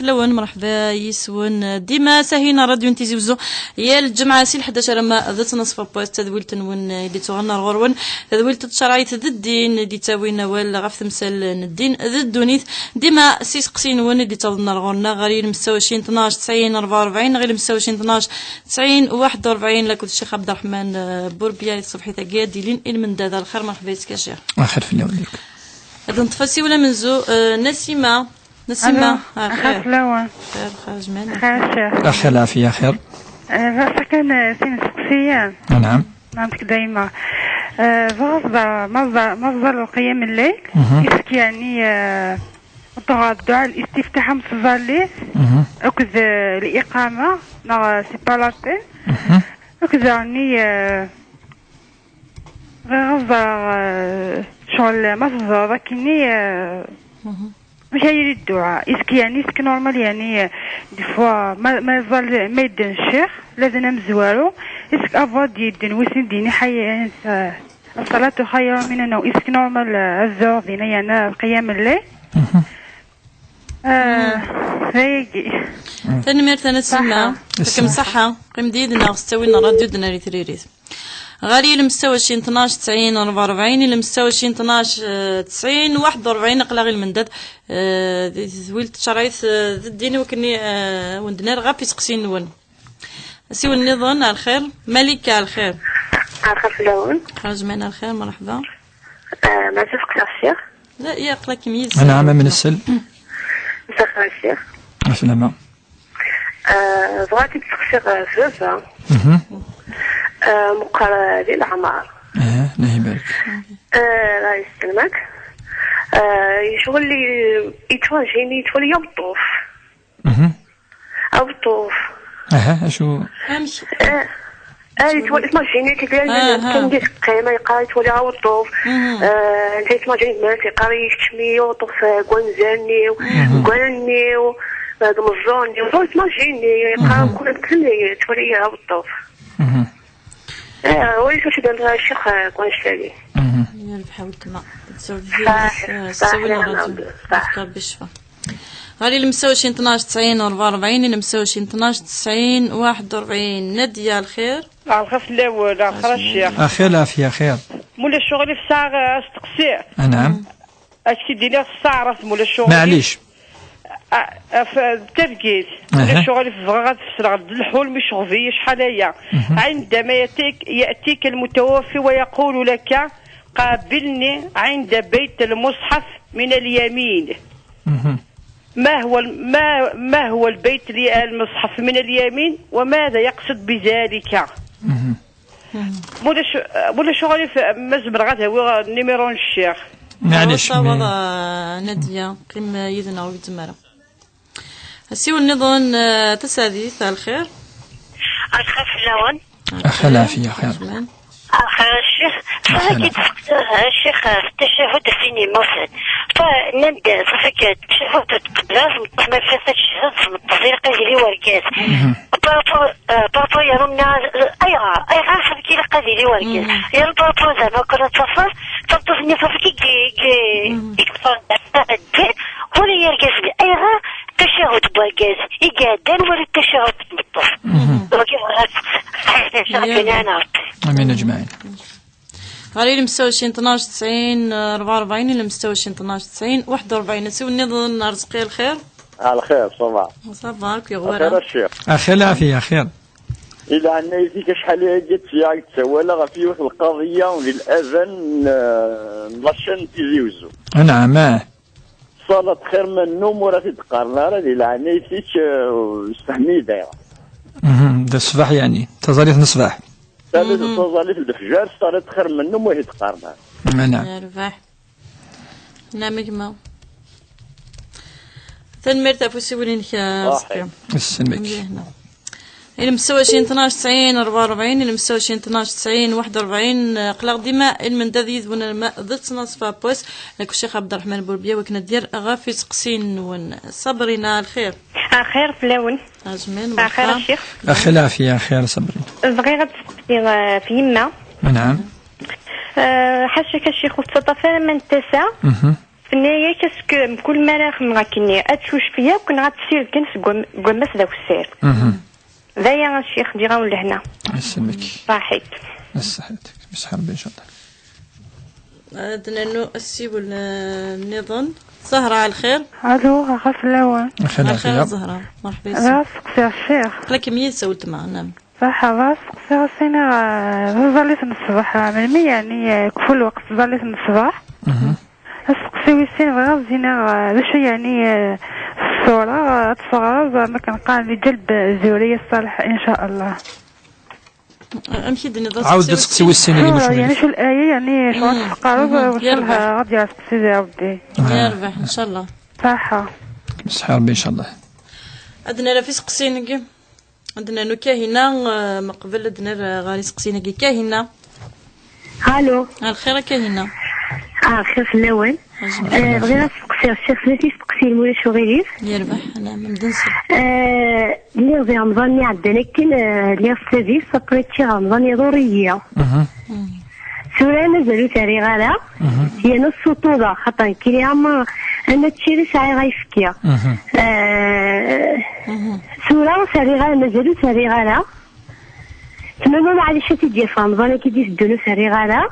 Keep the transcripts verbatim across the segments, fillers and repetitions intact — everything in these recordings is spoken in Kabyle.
Lawen, mṛeḥba yis-wen. Dima sahina Radio n Tizi Wezzu, yal lǧemɛa si lḥdac alamma d ttnaṣfa n wass, tadwilt-nwen i d-ittuɣalen ar ɣur-wen. Tadwilt n tcerɛit d ddin i d-ittawin awal ɣef temsal n ddin d ddunit. Dima s iseqsiyen-nwen i d-ittawḍen ar ɣur-neɣ ɣer yilem setta u ɛecrin tnac tesɛin rebɛa u rebɛin neɣ yilem setta u ɛecrin tnac tesɛin waḥed u rebɛin, akked Ccix Abderrahman, eh, Bourbiya, i tṣebḥit-agi ad d-ilin i lmendad. Lxir, mṛeḥba yis-k a Ccix. Lxir fell-awen. Ad neṭṭef asiwel amenzu, eh, Nasima. Nasima, alo, axir. Axir fell-awen. Xir, xir, jman. Xir, xir. Axir, lɛafiya, xir. Eh, bɣiɣ kan, eh, sin iseqsiyen. Anɛam. Nɛam-k dayma. Eh, bɣiɣ ad ẓ-, ma ẓ-, ma ẓẓal lqiyam n llayl, mhm, est-ce que, yeɛni, eh, ṭṭuɣ dduɛa l-istiftaḥ am tẓallit, mhm, akked, eh, liqama, neɣ, eh, c'est pas la peine, mhm, akked, yeɛni, eh, bɣiɣ ad ẓreɣ, eh, ccɣel ma teẓẓreḍ akkenni, eh, mhm, amek ay yili dduɛa? Est-ce que, yeɛni, est-ce que normal, yeɛni, eh, des fois, ma, ma yeẓẓal, ma yedden ccix, laden amezwaru, est-ce que avant d-yedden, wissen d-yini ḥay-, eh, ṣṣalatu xayrun minan nawm, est-ce que normal, eh, ad zuɣ dinna, yeɛni, lqiyam n llayl? Mhm. Eh, d ayagi. Tanemmirt a Nasima. Ṣaḥa. Kem ṣaḥa. Qqim-d yid-neɣ s ttawil n ṛṛadyu d-nerr i tririt. Ɣer yilem setta u ɛecrin tnac tesɛin rebɛa u rebɛin, yilem setta u ɛecrin tnac, eh, tesɛin waḥed u rebɛin, aql-aɣ i lmendad, eh, di tedwilt tcerɛit, eh, d ddin i wakken, eh, wen-d-nerr ɣef iseqsiyen-nwen. Asiwel nniḍen, ar lxir. Malika, ar lxir. Ar lxir fell-awen. Xir jman, ar lxir, mṛeḥba. Eh, ma tfeqseɣ ccix? La, ya, aql-akem yid-s. Anɛam, am nsel. Msaxir ccix. Aslama. Eh, bɣiɣ ad k-id-seqsiɣ, eh, f baba. Mhm. Eh, meqqer, eh, di leɛmer. Eh, Allah ibarek. Eh, Allah yesselmek. Eh, icɣel i, yettwajini, yettwali aweṭṭuf. Mhm. Aweṭṭuf. Aha, acu? Amek? Eh, eh, yettwali, yettwali, yettwali, aha, kan di teqqim, yeqqar yettwali aweṭṭuf. Mhm. Eh, anta yettwali, yeqqar yekcem-iyi aweṭṭuf, eh, deg wanzaren-iw, mhm, deg wallen-iw, eh, deg umeẓẓuɣ-nni. Yettwali, yeqqar, mhm, kul amkan yettwali aweṭṭuf. Mhm. Eh, wali acu d-yenna ccix, eh, deg wanect-agi. Mhm. Yerbeḥ a weltma. Ṣaḥ, eh, ṣaḥ, ssawel ɣer Ṛebbi. Ṣaḥ. Ṛebbi ccfa. Ɣer yilem setta u ɛecrin tnac tesɛin rebɛa u rebɛin, yilem setta u ɛecrin tnac tesɛin waḥed u rebɛin. Nadya, lxir. Lxir fell-awen, lxir a ccix. Axir, lɛafiya, xir. Mula ccɣel i tesɛa, eh, asteqsi. Anɛam. Ad k-id-iniɣ s taɛrabt, mula ccɣel. Maɛlic. Ah, ah, f-, d targit. Aha. Mula ccɣel i bɣiɣ ad fesreɣ d lḥul mi ccɣeb-iyi acḥal aya. Mhm. عندما يأتيك، يأتيك المتوفي ويقول لك: قابلني عند بيت المصحف من اليمين. Mhm. ما هو ال-، ما، ما هو البيت ال-، المصحف من اليمين، وماذا يقصد بذلك؟ Mhm. Mulac, mulac uɣilif, ma zemreɣ ad awiɣ nimiṛu n ccix. Maɛlic, tawaḍ, mais, ah, Nadya, qqim yid-neɣ ur gezzem ara. Asiwel nniḍen, ah, Tasaɛdit, ar lxir. Ar lxir fell-awen. Ax, lɛafiya, xir. Ar lxir a ccix. Ax, lɛafiya. Ccix, ah, ttacahud d sin yemmuten. Fa, nnan-d, ṣafi, ttacahud tqebbel ara tmeṭṭut ma yeffiɣ tacehud tmeṭṭut, ilaq ad yili wergaz. Mhm. Par rapport, euh, par rapport i Ṛumna, euh, ayɣer? Ayɣer xaṭi ilaq ad yili wergaz? Mhm. Yal par rapport zeɛma kan ad tafeḍ, tameṭṭut-nni tafeḍ i, i, i, mhm, i yeṭṭfen ddin, wala i yergazen. Ayɣer tacahut n wergaz i iɛeddan wala tacahut n tmeṭṭut? Mhm. Wagi bɣiɣ ad tt-, amin, amin, amin. Ɣer yilem setta u ɛecrin tnac tesɛin rebɛa u rebɛin, yilem setta u ɛecrin tnac tesɛin waḥed u rebɛin. Asiwel nniḍen, Arezqi, ar lxir. Ar lxir, ça va? Ça va, akk yeɣwara. Axir a ccix. Axir, lɛafiya, axir. Di leɛnaya-ik, acḥal aya d-ttawaleɣ ɣef yiwet lqaḍiya di ladan, eh, n la chaîne Tizi Wezzu. Anɛam, ah. Ṣṣalat xir ma nnum ur a t-id-qqaren ara, di leɛnaya-ik, eh, sefhem-iyi-d ayɣer. Mhm, d ṣṣbeḥ yeɛni, taẓallit n ṣṣbeḥ. Talit, mhm, taẓallit n lefjer, ṣṣalat xir ma nnum ur a t-id-qqaren ara. Anɛam. Yerbeḥ. Nɛam a gma. Tanemmirt ɣef usiwel-inek, a Arezqi. Sslam-ik. Mliḥ, nɛam. Ilem setta u ɛecrin tnac tesɛin rebɛa u rebɛin, ilem setta u ɛecrin tnac tesɛin waḥed u rebɛin, aql-aɣ dima i lmendad yid-wen arma d ttnaṣfa n wass, nekk Ccix Ɛebderreḥman Burbiya, wakken ad d-yerr ɣef iseqsiyen-nwen. Sabrina, ar lxir. Ar lxir fell-awen. Ar lxir, mṛeḥba. Ar lxir a ccix. Axir, lɛafiya, axir, Sabrina. Bɣiɣ ad d-sqeftiɣ, eh, f yemma. Anɛam. Eh, ḥaca-k a ccix ur tettaṭṭaf ara aman n tasa. Mhm. Tenna-yak, est-ce que mkul mi ara xedmeɣ akkenni, ad tcucef yakk neɣ ad tessired kan seg wam-, deg wammas d akessar? D aya a ccix, ǧǧiɣ-awen lehna. Yesselmek. Ṣaḥit. Ṣaḥit. Ad nernu assiwel, eh, nniḍen. Zahra, ɛelxir? Alo, ɣef lawan. Lxir a Zahra. Merḥba yesselmek. Ɣas seqsiɣ ccix. Aql-akem yid-s a weltma, naam. Ṣaḥa, ɣas seqsiɣ-as, iniɣ, eh, taẓallit n ṣṣbeḥ, eh, melmi yeɛni, eh, kfu lweqt taẓallit n ṣṣbeḥ? Asteqsi wis sin, bɣiɣ ad iniɣ, eh, d acu yeɛni, eh, ṣṣura, eh, ad teɣreḍ, eh, ma kan qqaren di ǧelb, eh, Zuriya Ṣṣaleḥ, in ca Allah. Amek i d-tenniḍ? Ɛawed asteqsi wis sin. Ṣṣura, yeɛni acu laya, yeɛni acu ad teqqareḍ, yerbeḥ. Ad d-yerbeḥ asteqsi di Rebbi. Yerbeḥ, in ca Allah. Ṣaḥa. Ṣaḥa Rebbi, in ca Allah. Ad nerr ɣef iseqsiyen-agi. Ad nernu Kahina, eh, meqbel ad nerr ɣer iseqsiyen-agi. Kahina. Alo. Ɛelxir a Kahina. Ah, lxir fell-awen. Ɛelxir. Eh, bɣiɣ ad seqsiɣ ccix snat iseqsiyen, ma ulac uɣilif. Yerbeḥ, ala, ma d-nseɣ. Eh, lliɣ di Remḍan iɛeddan akken, eh, lliɣ s tadist, après ččiɣ Remḍan iḍurr-iyi. Tura mazal ur t-rriɣ ara. Yerna ssuṭuḍeɣ, xaṭer nekkini ama, ama ččiɣ i sɛiɣ ayefki. Eh, tura ur t-rriɣ ara, mazal ur t-rriɣ ara. Tmenna, maɛlic, ad t-id-yaf Remḍan akka i d-iteddun, ur t-rriɣ ara.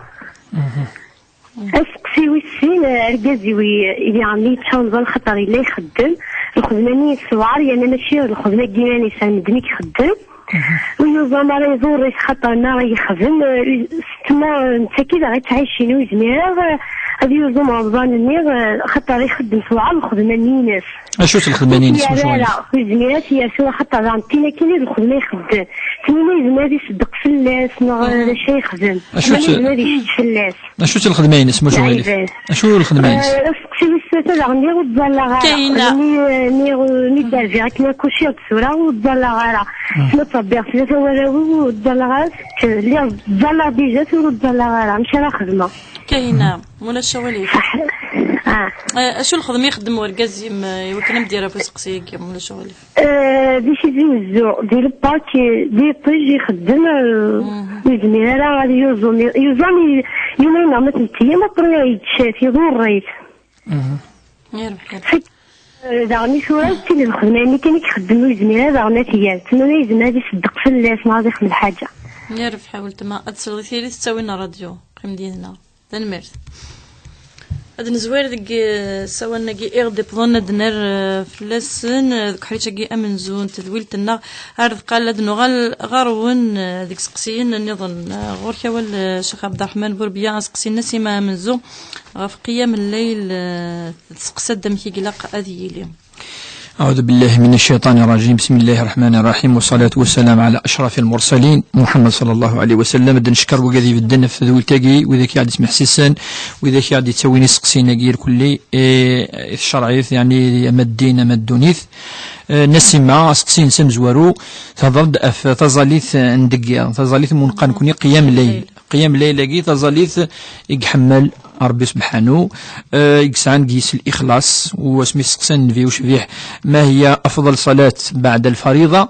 Aseqsi wis sin, eh, argaz-iw i, i ɛemmi yečča Remḍan, xaṭer yella ixeddem. Lxedma-nni yessewɛer, yerna mačči lxedma n yiman-is, ar medden i ixeddem. Ur yuẓam ara iḍurr-it, xaṭer ma yexdem, eh, s tma netta akka i d aɣ-ittɛicin, ur yezmir ara, eh, ad yuẓam Remḍan-nni, eh, xaṭer ixeddem tewɛer lxedma-nni-ines. Acu-tt lxedma-nni-ines, maca ara, ur yezmir ara, ur yezmir ara, xaṭer daɣen d tin akken i d lxedma ixeddem. Tin ur yezmir ad iṣeddeq fell-as, neɣ, eh, d acu ay yexdem. Acu-tt, ur yezmir ad iccetk fell-as. Acu-tt lxedma-ines, maca ur yezmir? Acu lxedma-ines? Eh, aseqsi wis tlata daɣen, lliɣ ur ttẓallaɣ ara. Kahina. Mi, mi, mi d-rbiɣ akken akuciɣ-d tura, ur ttẓallaɣ ara. Ma ttṛebbiɣ tlata warraw-iw, ur ttẓallaɣ ara. Lliɣ ttẓallaɣ déjà, tura ur ttẓallaɣ ara. Amek ara xedmeɣ? Kahina, ma ulac aɣilif. Ah. Eh, acu lxedma ixeddem urgaz-im, eh, i wakken ad m-d-yerr ɣef useqsi-agi, ma ulac aɣilif? Eh, di Tizi Wezzu, di lpark, di iṭij ixeddem, eh, ur yezmir ara ad yuẓum. Yuẓam i, i yiman-nneɣ ma t-netteyem, après yečča-t, iḍurr-it. Yerbeḥ, yerbeḥ. Eh, daɣen i tura, d tin lxedma-nni kan i ixeddem, ur yezmir ara daɣen ad t-yerr. Tmenna yezmer ad iṣeddeq fell-as, neɣ ad ixdem lḥaǧa. Yerbeḥ a weltma, ad tesleḍ i tili tettawin ṛṛadyu. Qqim did-neɣ. Tanemmirt. Ad nezwir deg, eh, ssawalen-agi i ɣ-d-iwwḍen, ad d-nerr, eh, fell-asen, eh, deg uḥric-agi amenzu n tedwilt-nneɣ. Ar deqqal ad nuɣal ɣer-wen, eh, deg iseqsiyen nniḍen. Eh, ɣur-k awal, eh, Ccix Ɛebderreḥman Burbiya, aseqsi n Nasima Amenzu ɣef qiyam lleyl, eh, tseqsa-d amek i ilaq ad yili. أعوذ بالله من الشيطان الرجيم. بسم الله الرحمن الرحيم. والصلاة والسلام على أشرف المرسلين محمد صلى الله عليه وسلم. Ad neckeṛ wigad ibedden ɣef tedwilt-agi, widak i ɣ-d-ismeḥsisen, widak i ɣ-d-ittawin iseqsiyen-agi irkelli, eh, i tcerɛit, yeɛni ama ddin ama ddunit. Eh, Nasima, aseqsi-ines amezwaru, thedder-d ɣef taẓallit n deg yiḍ, taẓallit n uneqqa nekni qiyam lleyl. Qiyam lleyl-agi, taẓallit i iḥemmel Ṛebbi subḥanu, eh, i yesɛan deg-s lixlaṣ, u asmi t-seqsan Nnbi ucbiḥ, ما هي أفضل صلاة بعد الفريضة؟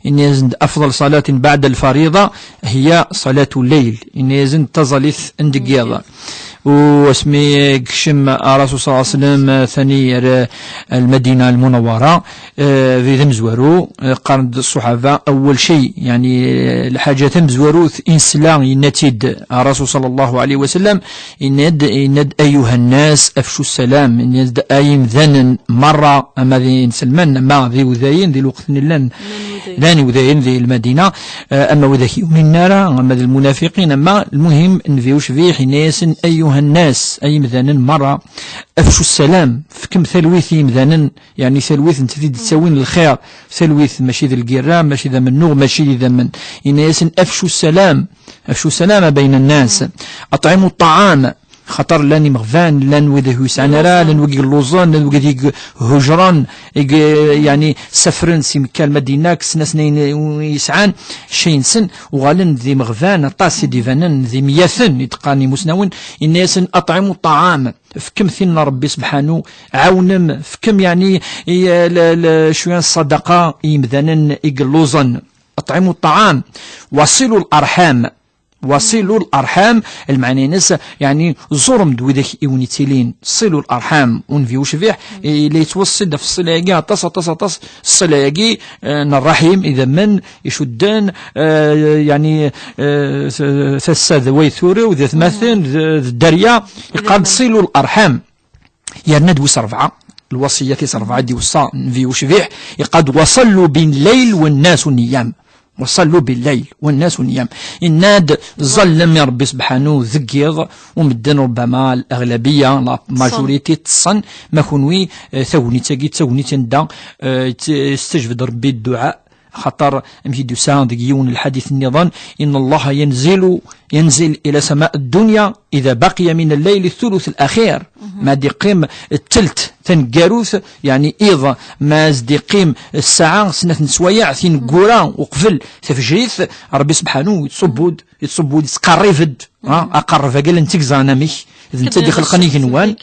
Yenna-yasen-d, أفضل صلاة بعد الفريضة هي صلاة الليل. Yenna-yasen-d taẓallit n deg yiḍ. U asmi yekcem Rasul صلى الله عليه وسلم, eh, tani ar, eh, Lmadina Lmunawwara, Eh, di tamezwaru, eh, qqaren-d ṣṣuḥaba, awwal cay, yeɛni, eh, lḥaǧa tamezwarut i nesla, yenna-tt-id Rasul صلى الله عليه وسلم, yenna-d, yenna-d, أيها الناس أفشوا السلام, yenna-d, ay imdanen merra, ama d inselmen, ama d iwdayen, di lweqt-nni llan, llan iwdayen di Lmadina, eh, ama widak yuminen ara, ama d lmunafiqin, ama lmuhim, Nnbi ucbiḥ, yenna-yasen, أيها الناس, ay imdanen merra, أفشوا السلام, fkem talwit i yimdanen, yeɛni talwit n tid i d-ittawin lxir, talwit mačči d lgirra, mačči d amennuɣ, mačči d idammen. Yenna-yasen, أفشوا السلام, أفشوا السلام بين الناس, أطعموا الطعام, xaṭer llan imeɣban, llan wid ur yesɛan ara, llan wid yelluẓen, llan wid i ihujren, i, yeɛni, safren si Mekka ar Lmadina, kksen-asen ayen i yesɛan, cay-nsen, uɣalen d imeɣban, aṭas i d-ibanen, d imyaten, i d-qqaren imusnawen, yenna-yasen, أطعموا الطعام. Fkem tin n Ṛebbi subḥanu, ɛawnem, fkem, yeɛni, i, l-, l-, cwiya n ṣṣadaqa i yimdanen i yelluẓen. أطعموا الطعام، وصلوا الأرحام. وصلوا الأرحام, lmeɛna-ines, yeɛni, ẓurem-d widak i wen-ittilin, صلوا الأرحام, unbi ucbiḥ, ila yettwaṣṣi-d ɣef ṣṣila-agi aṭas, aṭas, aṭas, ṣṣila-agi, eh, n ṛṛaḥim, idammen, icudden, eh, yeɛni, eh, t-, tassa d way turew, d atmaten, d, d dderya, yeqqar-d صلوا الأرحام. Yerna-d wis ṛebɛa, lwaṣiyya tis ṛebɛa i d-iweṣṣa nnbi ucbiḥ, yeqqar-d: وصلوا بالليل والناس نيام. وصلوا بالليل والناس نيام. Yenna-d: ẓallem i Ṛebbi sebḥanu deg yiḍ, u medden ربما الأغلبية, la majorité, ṭṭsen, ma kunwi, eh, tagnit-agi d tagnit anda, eh, yet-, yestajbed Ṛebbi dduɛa, axaṭer amek i d-yusa deg yiwen n lḥadit nniḍen: إن الله ينزل، ينزل إلى سماء الدنيا إذا بقي من الليل الثلث الأخير. Ma d-iqqim ttelt taneggarut, yeɛni iḍ, ma as-d-iqqim ssaɛa, snat n sswayeɛ, tineggura uqbel tafejrit, Ṛebbi sebḥanu yettṣubbu-d, yettṣubbu-d, yettqerrib-d, ha, aqerreb-agi la nettegza anamek, d netta i d-ixelqen igenwan.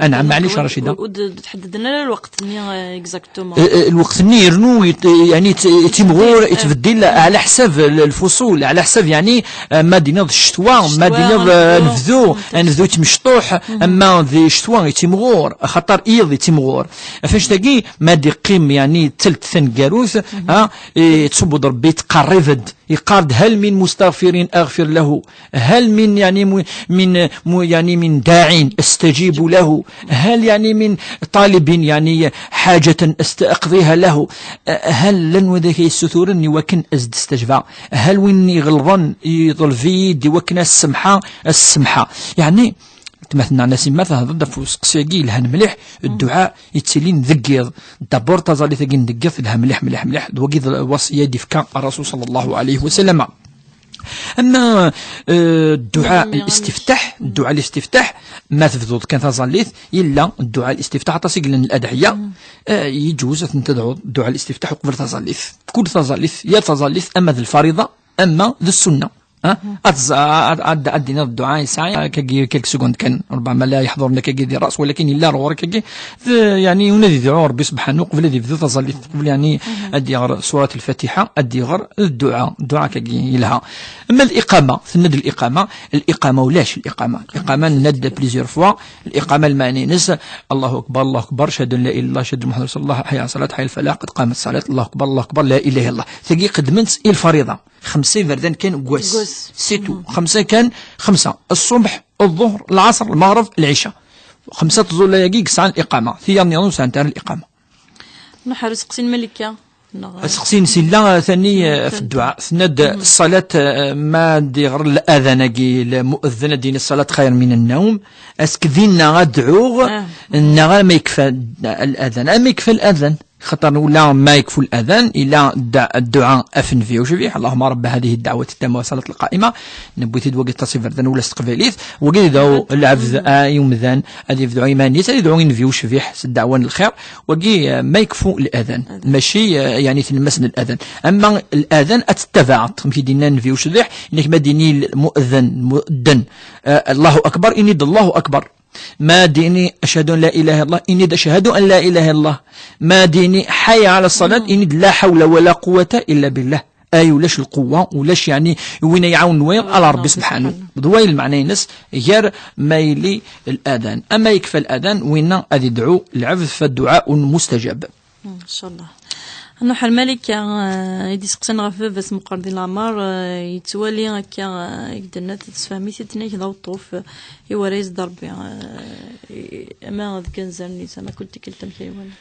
Anɛam, maɛlic, Racida. Ur d-tḥeddden ara lweqt-nni, eh, exactement. Eh, eh, lweqt-nni yernu yet-, yeɛni yet-, yettimɣur, yettbeddil ɛla ḥsab l-, lfuṣul, ɛla ḥsab, yeɛni, eh, ma d-iniḍ ccetwa, ma d-iniḍ, eh, anebdu, anebdu yettemcṭuḥ, ama d ccetwa yettimɣur, axaṭer iḍ yettimɣur. Ɣef annect-agi, ma d-iqqim, yeɛni, ttelt taneggarut, ha, eh, yettṣubbu-d Ṛebbi, yettqerrib-d, yeqqar-d: هل من مستغفر أغفر له؟ هل من، يعني، م-، من، م-، يعني، من داع أستجيب له؟ هل، يعني، من طالب، يعني، حاجة أست-، أقضيها له؟ هل llan widak ay yessuturen i wakken ad s-d-stajbeɣ? Hal win iɣelḍen yeḍleb-iyi-d i wakken ad s-semḥeɣ, ad s-semḥeɣ? Yeɛni, tma-tneɣ Nasima tehḍer-d ɣef useqsi-agi yelhan mliḥ, dduɛa yettilin deg yiḍ. D'abord, taẓallit-agi n deg yiḍ telha mliḥ, mliḥ, mliḥ. D wagi d lwaṣiyya i d-ifka Ṛṛasul ṣalla Llahu ɛalayhi wa sallam. Ama, eh, dduɛa n listiftaḥ, dduɛa n listiftaḥ, ma tebduḍ kan taẓallit, yella dduɛa n listiftaḥ, aṭas i yellan n ladɛiya, eh, yeǧuz ad ten-tedɛuḍ, dduɛa n listiftaḥ uqbel taẓallit. Kul taẓallit, yal taẓallit, ama d lfariḍa, ama d ssunna. Ha? Ad tẓ-, ad, ad, ad d-tiniḍ dduɛa yesɛa kagi, quelques secondes kan, ربما لا يحضرنا kagi di ras, walakin yella ar ɣur-k kagi, d-, yeɛni, win ad idɛu Ṛebbi subḥanu, qbel ad ibdu taẓallit, qbel, yeɛni, ad d-iɣer surat al-Fatiḥa, ad d-iɣer dduɛa, dduɛa kagi yelha. Ama liqama, tenna-d liqama, liqama ulac liqama. Liqama nenna-d plusieurs fois, liqama lmeɛna-ines, Allahu akbar, Allahu akbar, ashhadu an la ilaha illallah, ashhadu anna Muḥammadan rasulullah, hayya ɛala ṣṣalat, hayya ɛala lfalaḥ, qad qamet ṣṣalat, Allahu akbar, Allahu akbar, la ilaha illallah. Tagi qeddment i lfariḍa. Xemsa iberdan kan deg wass. Deg wass. C'est tout. Xemsa kan, xemsa. Ṣṣubḥ, ḍḍuhr, lɛaṣer, lmeɣreb, lɛica. Xemsa tẓulla-agi i yesɛan liqama. Tiyaḍ nniḍen ur sɛant ara liqama. Nruḥ ar useqsi n Malika. Neɣ aseqsi-ines yella, eh, tani, eh, ɣef dduɛa. Tenna-d, ṣṣalat, eh, ma d-iɣer ladan-agi, lmu'ezzin ad d-yini ṣṣalat xayr min nnawm. Est-ce que dinna ad dɛuɣ, neɣ ama yekfa ladan? Ama yekfa ladan. Xaṭer ula ma yekfu ladan, ila dda-, dduɛa ɣef nnbi ucbiḥ: اللهم رب هذه الدعوة التامة والصلاة القائمة. Newwi-t-id wagi aṭas iberdan ula s teqbaylit. Wagi d lɛebd, a, i umdan, ad yebdu iman-is, ad yedɛu i nnbi ucbiḥ s ddeɛwa n lxir. Wagi, eh, ma yekfu ladan. Mačči, eh, yeɛni tlemmast n ladan. Ama ladan ad tettabaɛeḍ, amek i d-yenna nnbi ucbiḥ, inek ma d-yini lmu'ezzin, lmu'ezzin, eh, Allahu akbar, ini-d Allahu akbar. Ma d-yini ashhadu an la ilaha illallah, ini-d ashhadu an la ilaha illallah. Ma d-yini hayya ɛala ṣṣalat, ini-d la ḥawla wa la quwwata illa billah. Ay ulac lquwwa, ulac, yeɛni, win ay iɛawnen wayeḍ, ala Ṛebbi subḥanu. D wayeḍ lmeɛna-ines, gar ma yili ladan. Ama yekfa ladan, winna ad idɛu lɛebd, fadduɛau mustajab. Ncallah. Nruḥ ar Malika, eh, i d-iseqsan ɣef baba-s meqqer di leɛmer, eh, yettwali akka, eh, i d-tenna, tessefhem-it-id, tenna-k d aweṭṭuf, eh, i wara yezd Ṛebbi, eh, i-, ama deg anzaren-is, ama kul tikkelt amek ay iwala.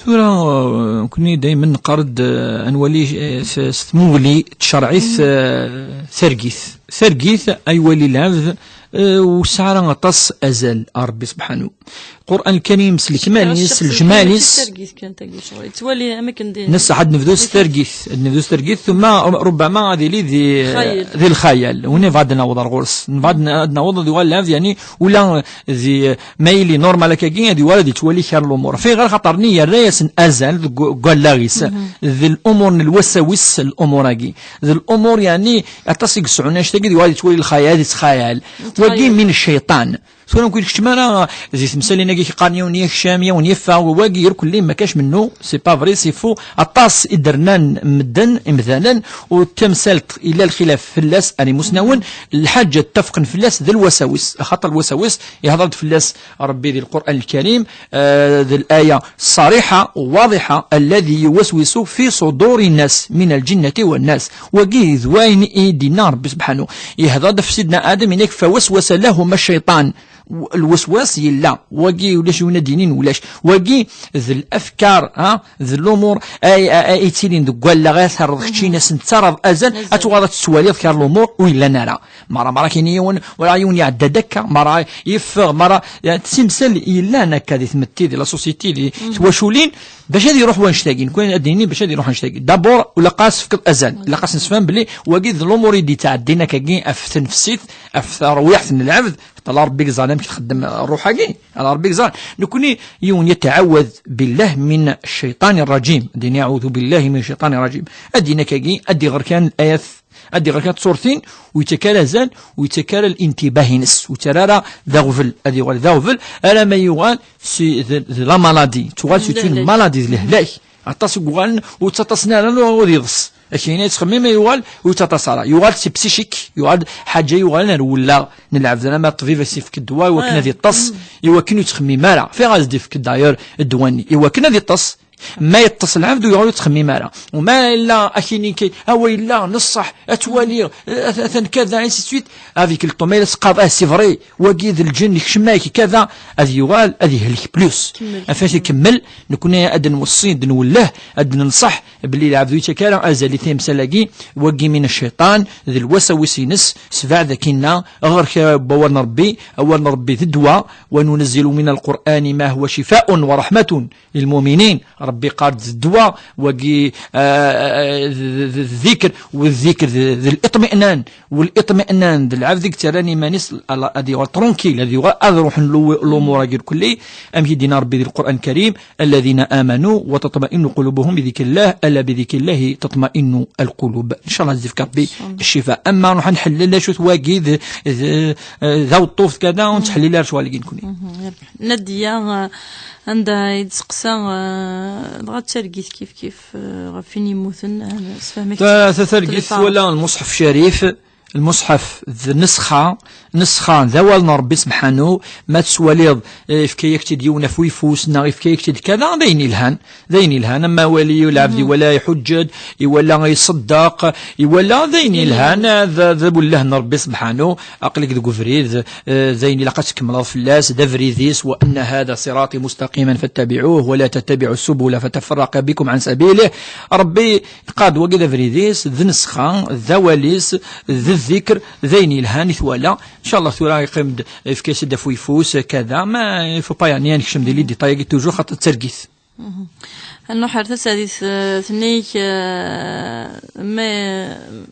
Tura, eh, nekkni daymen neqqar-d, eh, ad nwali, eh, s, s tmuɣli tcerɛit, eh, targit. Targit ay wali lɛebd, eh, ur tesɛi ara aṭas azal ar Ṛebbi subḥanu. Qur'an Lkarim s lekmal-is, s lejmal-is. Targit kan tagi, ccɣel. Yettwali am akken di Nessaḥ ad nebdu s targit, ad nebdu s targit, ثم ربما ad yili di, di lxayal. Win yebɣa ad naweḍ ar ɣur-s. Nebɣa ad n-, ad naweḍ ad yuɣal lɛebd, yeɛni, ula di, ma yili normal akkagi, ad yuɣal ad yettwali kra n lumuṛ. Ɣef wayɣer? Xaṭer-nni yerra-yasen azal deg, deg wallaɣ-is. D lumuṛ n lwasawis, lumuṛ-agi. D lumuṛ, yeɛni, aṭas i yesɛun annect-agi, ad yuɣal yettwali lxayal, ad yettxayal. Wagi min cciṭan. Tura ur keččem ara di temsalin-agi qqaren yiwen yakcam, yiwen yeffeɣ, wagi irkelli ma kac mennu, c'est pas vrai, c'est faux. Aṭas i d-rnan medden, imdanen, u tamsalt ila lxilaf fell-as, ar imusnawen, lḥaǧa ttafqen fell-as d lwasawis. Axaṭer lwasawis, ihḍer-d fell-as Rebbi di Lqur'an Lkarim, eh, d laya ṣṣariḥa, waḍiḥa, alladhi yuwaswisu fi ṣuduri nnas min lǧinnati wan nas. Wagi d wayen i d-yenna Rebbi subḥanu. Ihḍer-d ɣef Sidna Adam, yenna-k, fawaswasa lahuma cciṭan. W-, lweswas yella. Wagi ulac win ad d-yinin ulac. Wagi d lafkar, ha? D lumur ay, ay, ay yettilin deg wallaɣ, ay terreḍ keččini, asen tettaraḍ azal, ad tuɣaleḍ ad tettwaliḍ kra lumur ur yellan ara. Mara, mara kini yiwen, wala yiwen iɛedda-d akka, mara yeffeɣ, mara, eh, timsal yellan akka di tmetti, di la société, di twaculin, bac ad iruḥ wanect-agi, nekk ad d-ini bac ad iruḥ wanect-agi. D'abord, ur ilaq ad s-tefkeḍ azal, ilaq ad s-nesfhem belli wagi d lumur i d-yettɛeddin akkagi ɣef tnefsit, ɣef terwiḥt n lɛebd, xaṭer la Rebbi yeẓran amek txeddem ṛṛuḥ-agi, ala Rebbi yeẓran. Nekni yiwen yetɛawad billah min cciṭan rrajim, ad d-ini aɛudu billahi min cciṭan rrajim. Ad d-ini akkagi, ad d-iɣer kan ayat, ad d-iɣer kan tṣurtin, ur yettak ara azal, ur yettak ara lintibah-ines, ur yettarra ara d aɣbel, ad yuɣal d aɣbel, alamma yuɣal si, d, d la maladie, tuɣal c'est une maladie, d lehlak. Aṭas i yuɣalen ur ttaṭasen ara, ur yeḍs. Akken yettxemmim yuɣal ur yettaṭas ara. Yuɣal c'est psychique, yuɣal ḥaǧa yuɣalen ar wella n lɛebd. Alamma ṭṭbib as-ifk ddwa i wakken ad yeṭṭes, i wakken ur yettxemmim ara. Fiɣ as-d-ifk d'ailleurs ddwa-nni, i wakken ad yeṭṭes. Ma yeṭṭes lɛebd ur yuɣal ur yettxemmim ara. U ma yella akini kay, awa yella, neṣṣeḥ, ad twaliɣ, atan kada, ainsi de suite. Avec le temps, ma yella teqqareḍ, ah, c'est vrai, wagi d lǧen, ikcem-ak, kada, ad yuɣal, ad yehlek plus. Kemmel. Afat ikemmel, nekni ad nweṣṣi, ad nwelleh, ad nenṣeḥ, belli lɛebd ur yettak ara azal i timsal-agi, wagi min cciṭan, d lwasawis-ines, sbeɛd akinna, ɣer kra n wawal n Rebbi, awal n Rebbi d ddwa, wa nunezzilu min al-Qur'ani ma huwa cifa'un wa rahmatun lilmuminin, Rebbi qqar-d d ddwa, wagi, ah, d, d, d, d ddikr, u ddikr d, d liṭmi'nan, u liṭmi'nan d lɛebd i yettarran iman-is, ad yuɣal tranquille, ad yuɣal ad ruḥen lu-, lumuṛ-agi lkulli, amek i d-yenna Rebbi di Lqur'an Lkarim, الذين آمنوا وتطمئن قلوبهم بذكر الله ألا بذكر الله تطمئن القلوب. إن شاء الله ad yefk Rebbi ccifa. Ama nruḥ ad nḥellel acu-t wagi d, d, d aweṭṭuf kada, ur nettḥellil ara ccɣel-agi nekni. Nadiya, eh, anda i d-teqsa, eh, dɣa d targit kif kif, eh, ɣef win yemmuten, eh, sfehmek-tt. Ta-, ta-, targit twala lmuṣḥef Carif, lmuṣḥef d nesxa, nesxa d awal n Rebbi sebḥanu, ma tettwaliḍ, eh, ifka-yak-tt-id yiwen ɣef uyeffus, neɣ ifka-yak-tt-id kada, d ayen ilhan, d ayen ilhan, ama wali lɛebd iwala iḥuǧǧ-d, iwala iṣeddeq, iwala d ayen ilhan, d, d awelleh n Rebbi sebḥanu, aql-ik deg ubrid, eh, d ayen ilaq ad tkemmleḍ fell-as, d abrid-is, وأن هذا صراطي مستقيما فاتبعوه ولا تتبعوا السبل فتفرق بكم عن سبيله. Rebbi yeqqar-d wagi d abrid-is, d nesxa, d awal-is, d ddikr, d ayen yelhan i twala. Ncallah tura yeqqim-d, yefka-as-d ɣef uyeffus, kada, ma il faut pas yeɛni ad nekcem di les détails-agi toujours, xaṭer d targit. Nruḥ ar taseɛdit, eh, tenna-yak, eh, ma,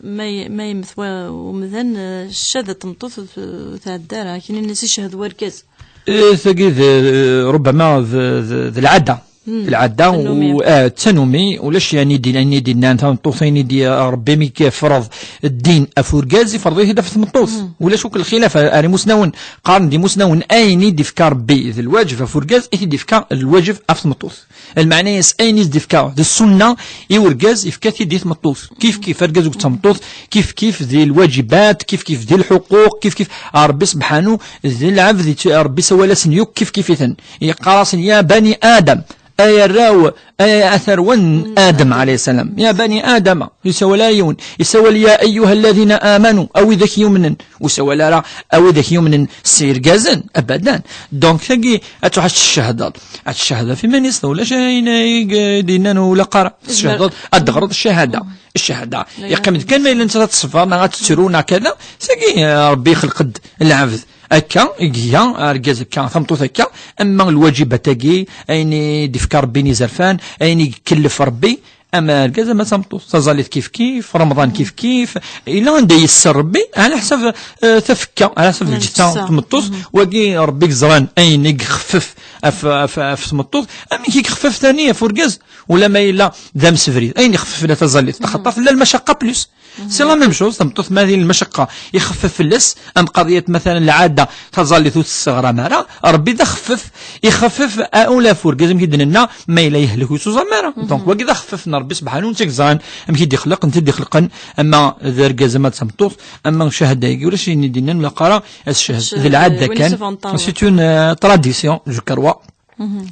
ma, ma yemmet wa-, umdan, eh, ccada n tmeṭṭut ur t-, ur tɛedda ara, akken i s-icehhed wergaz. Eh, tagi d, eh, rubbama d, d, d lɛada. D lɛada, u, eh, d tanumi, ulac yani din, ayen i d-innan tameṭṭut, ayen i d-, Rebbi mi yefreḍ ddin ɣef urgaz, ifreḍ-it-id ɣef tmeṭṭut. Ulac akk lxilaf ar, ar imusnawen. Qqaren-d imusnawen, ayen i d-ifka Rebbi d lwaǧeb ɣef urgaz, i t-id-ifka lwaǧeb ɣef tmeṭṭut. Lmeɛna-yas, ayen i s-d-ifka d ssunna i urgaz, ifka-t-id i tmeṭṭut. Kif kif argaz akked tmeṭṭut, kif kif di lwaǧibat, kif kif di lḥuquq, kif kif Rebbi sebḥanu, d lɛebd, Rebbi sawal-asen yakk kif kif-iten. Yeqqar-asen, ya bani Adam, ay arraw, ay a tarwa n Adam, alayhi salam. Ya bani Adam, yessawal ara yiwen. Yessawal, ya ayyuha alladhina amanu, a widak yumnen. Ur sawal ara a widak yumnen s yirgazen, abadan. Donc, tagi, ad truḥ ad tcehdeḍ. Ad tcehdeḍ ɣef iman-is, ulac ayen i d-yennan ur ilaq ara. Tcehdeḍ, ad d-teɣreḍ ccahada. Ccahada. Yeqqim-d kan ma yella netta ad teṣber, neɣ ad tettru, neɣ kada. Tagi, eh, Rebbi ixleq-d lɛebd. Akka i iga argaz akka, tameṭṭut akka, ama lwaǧibat-agi, ayen i d-ifka Rebbi n izerfan, ayen i ikellef Rebbi, Ama argaz ama d tameṭṭut, taẓallit kif kif, remḍan kif kif, ila anda yesser Rebbi, ɛla ḥsab, eh, tafekka, ɛla ḥsab lǧetta n tmeṭṭut, wagi Rebbi yeẓran ayen i ixeffef ɣef, ɣef, ɣef tmeṭṭut, amek i ixeffef tani ɣef urgaz, ula ma yella d amsebrid, ayen ixeffef la taẓallit, axaṭer tella lmacaqqa plus. C'est la même chose, tameṭṭut ma di lmacaqqa, ixeffef fell-as, am qadiyat, matalan, lɛada, taẓallit ur tesseɣram ara, Rebbi d axeffef, ixeffef, a, ula f urgaz, amek i d-nenna, ma yella yehlek ur yettẓam ara. Donc, wagi d axeffef n Rebbi subḥanahu, netta i yeẓran amek i d-ixleq, netta i d-ixelqen, ama d argaz, ama d tameṭṭut, ama cahada-agi, ulac ayen i d-yennan, ulac ara ad tcehhed. D lɛada kan, c'est une, euh, tradition, je crois.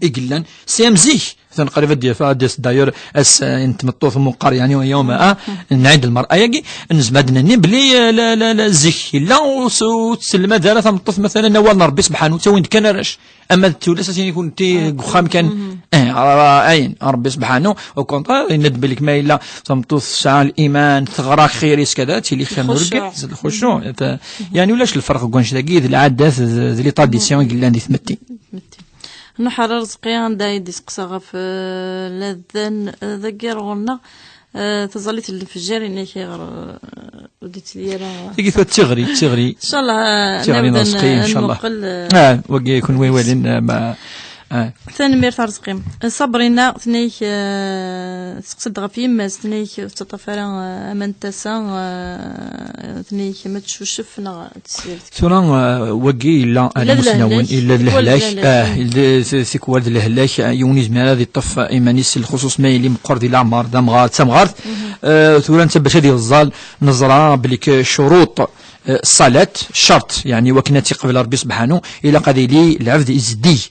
I yellan si am zik. Atan qrib ad d-yaf, ad d-yas d'ailleurs ass, eh, n tmeṭṭut meqqar, yeɛni, yawma, ah, n Ɛid Lmar'a-agi, nezmer ad d-nini belli, eh, la, la, la, zik yella ur s-, ur tselmad ara tameṭṭut, matalan, awal n Rebbi subḥanahu, ttawin-d kan arrac. Ama d tullas, ad tini kunti deg uxxam kan. Eh, ara, ara, ayen, Rebbi subḥanahu, au contraire, yenna-d belli ma yella tameṭṭut tesɛa liman, teɣra xir-is, kada, tili xir n urgaz, lxucuɛ. Yeɛni, ulac lferq deg wanect-agi d lɛadat d, d les traditions i yellan di tmetti. Nruḥ ar Arezqi, anda i d-iseqsa ɣef, eh, ladan, eh, dagi ar ɣur-neɣ, eh, taẓallit n lefjer, yenna-k ayɣer, eh, ur d-yettili ara. Tigi tura d tiɣri, d tiɣri. Incallah, eh, d tiɣri n Arezqi, incallah. Nmuqel, eh, ah, wagi kunwi walin, eh, ma, ah. Tanemmirt a Arezqi. Sabrina, tenna-k, eh, teqsed ɣef yemma-s, tenna-k ur tettaṭṭaf ara, eh, aman n tasa, eh, tenna-k ma teccucef neɣ Tura, eh, wagi yella, yella d imusnawen, lehlak, yella d lehlak, ah, yella d, d, tikwal d lehlak, eh, yiwen yezmer ad yeṭṭef iman-is, lxuṣuṣ ma yili meqqer di leɛmer, d amɣar, d tamɣart. Eh, tura netta bac ad yeẓẓal, neẓra belli k-, ccuruṭ, eh, ṣṣalat, ccerṭ, yeɛni wakken ad tt-iqbel Rebbi subḥanahu, ilaq ad yili lɛebd izeddig.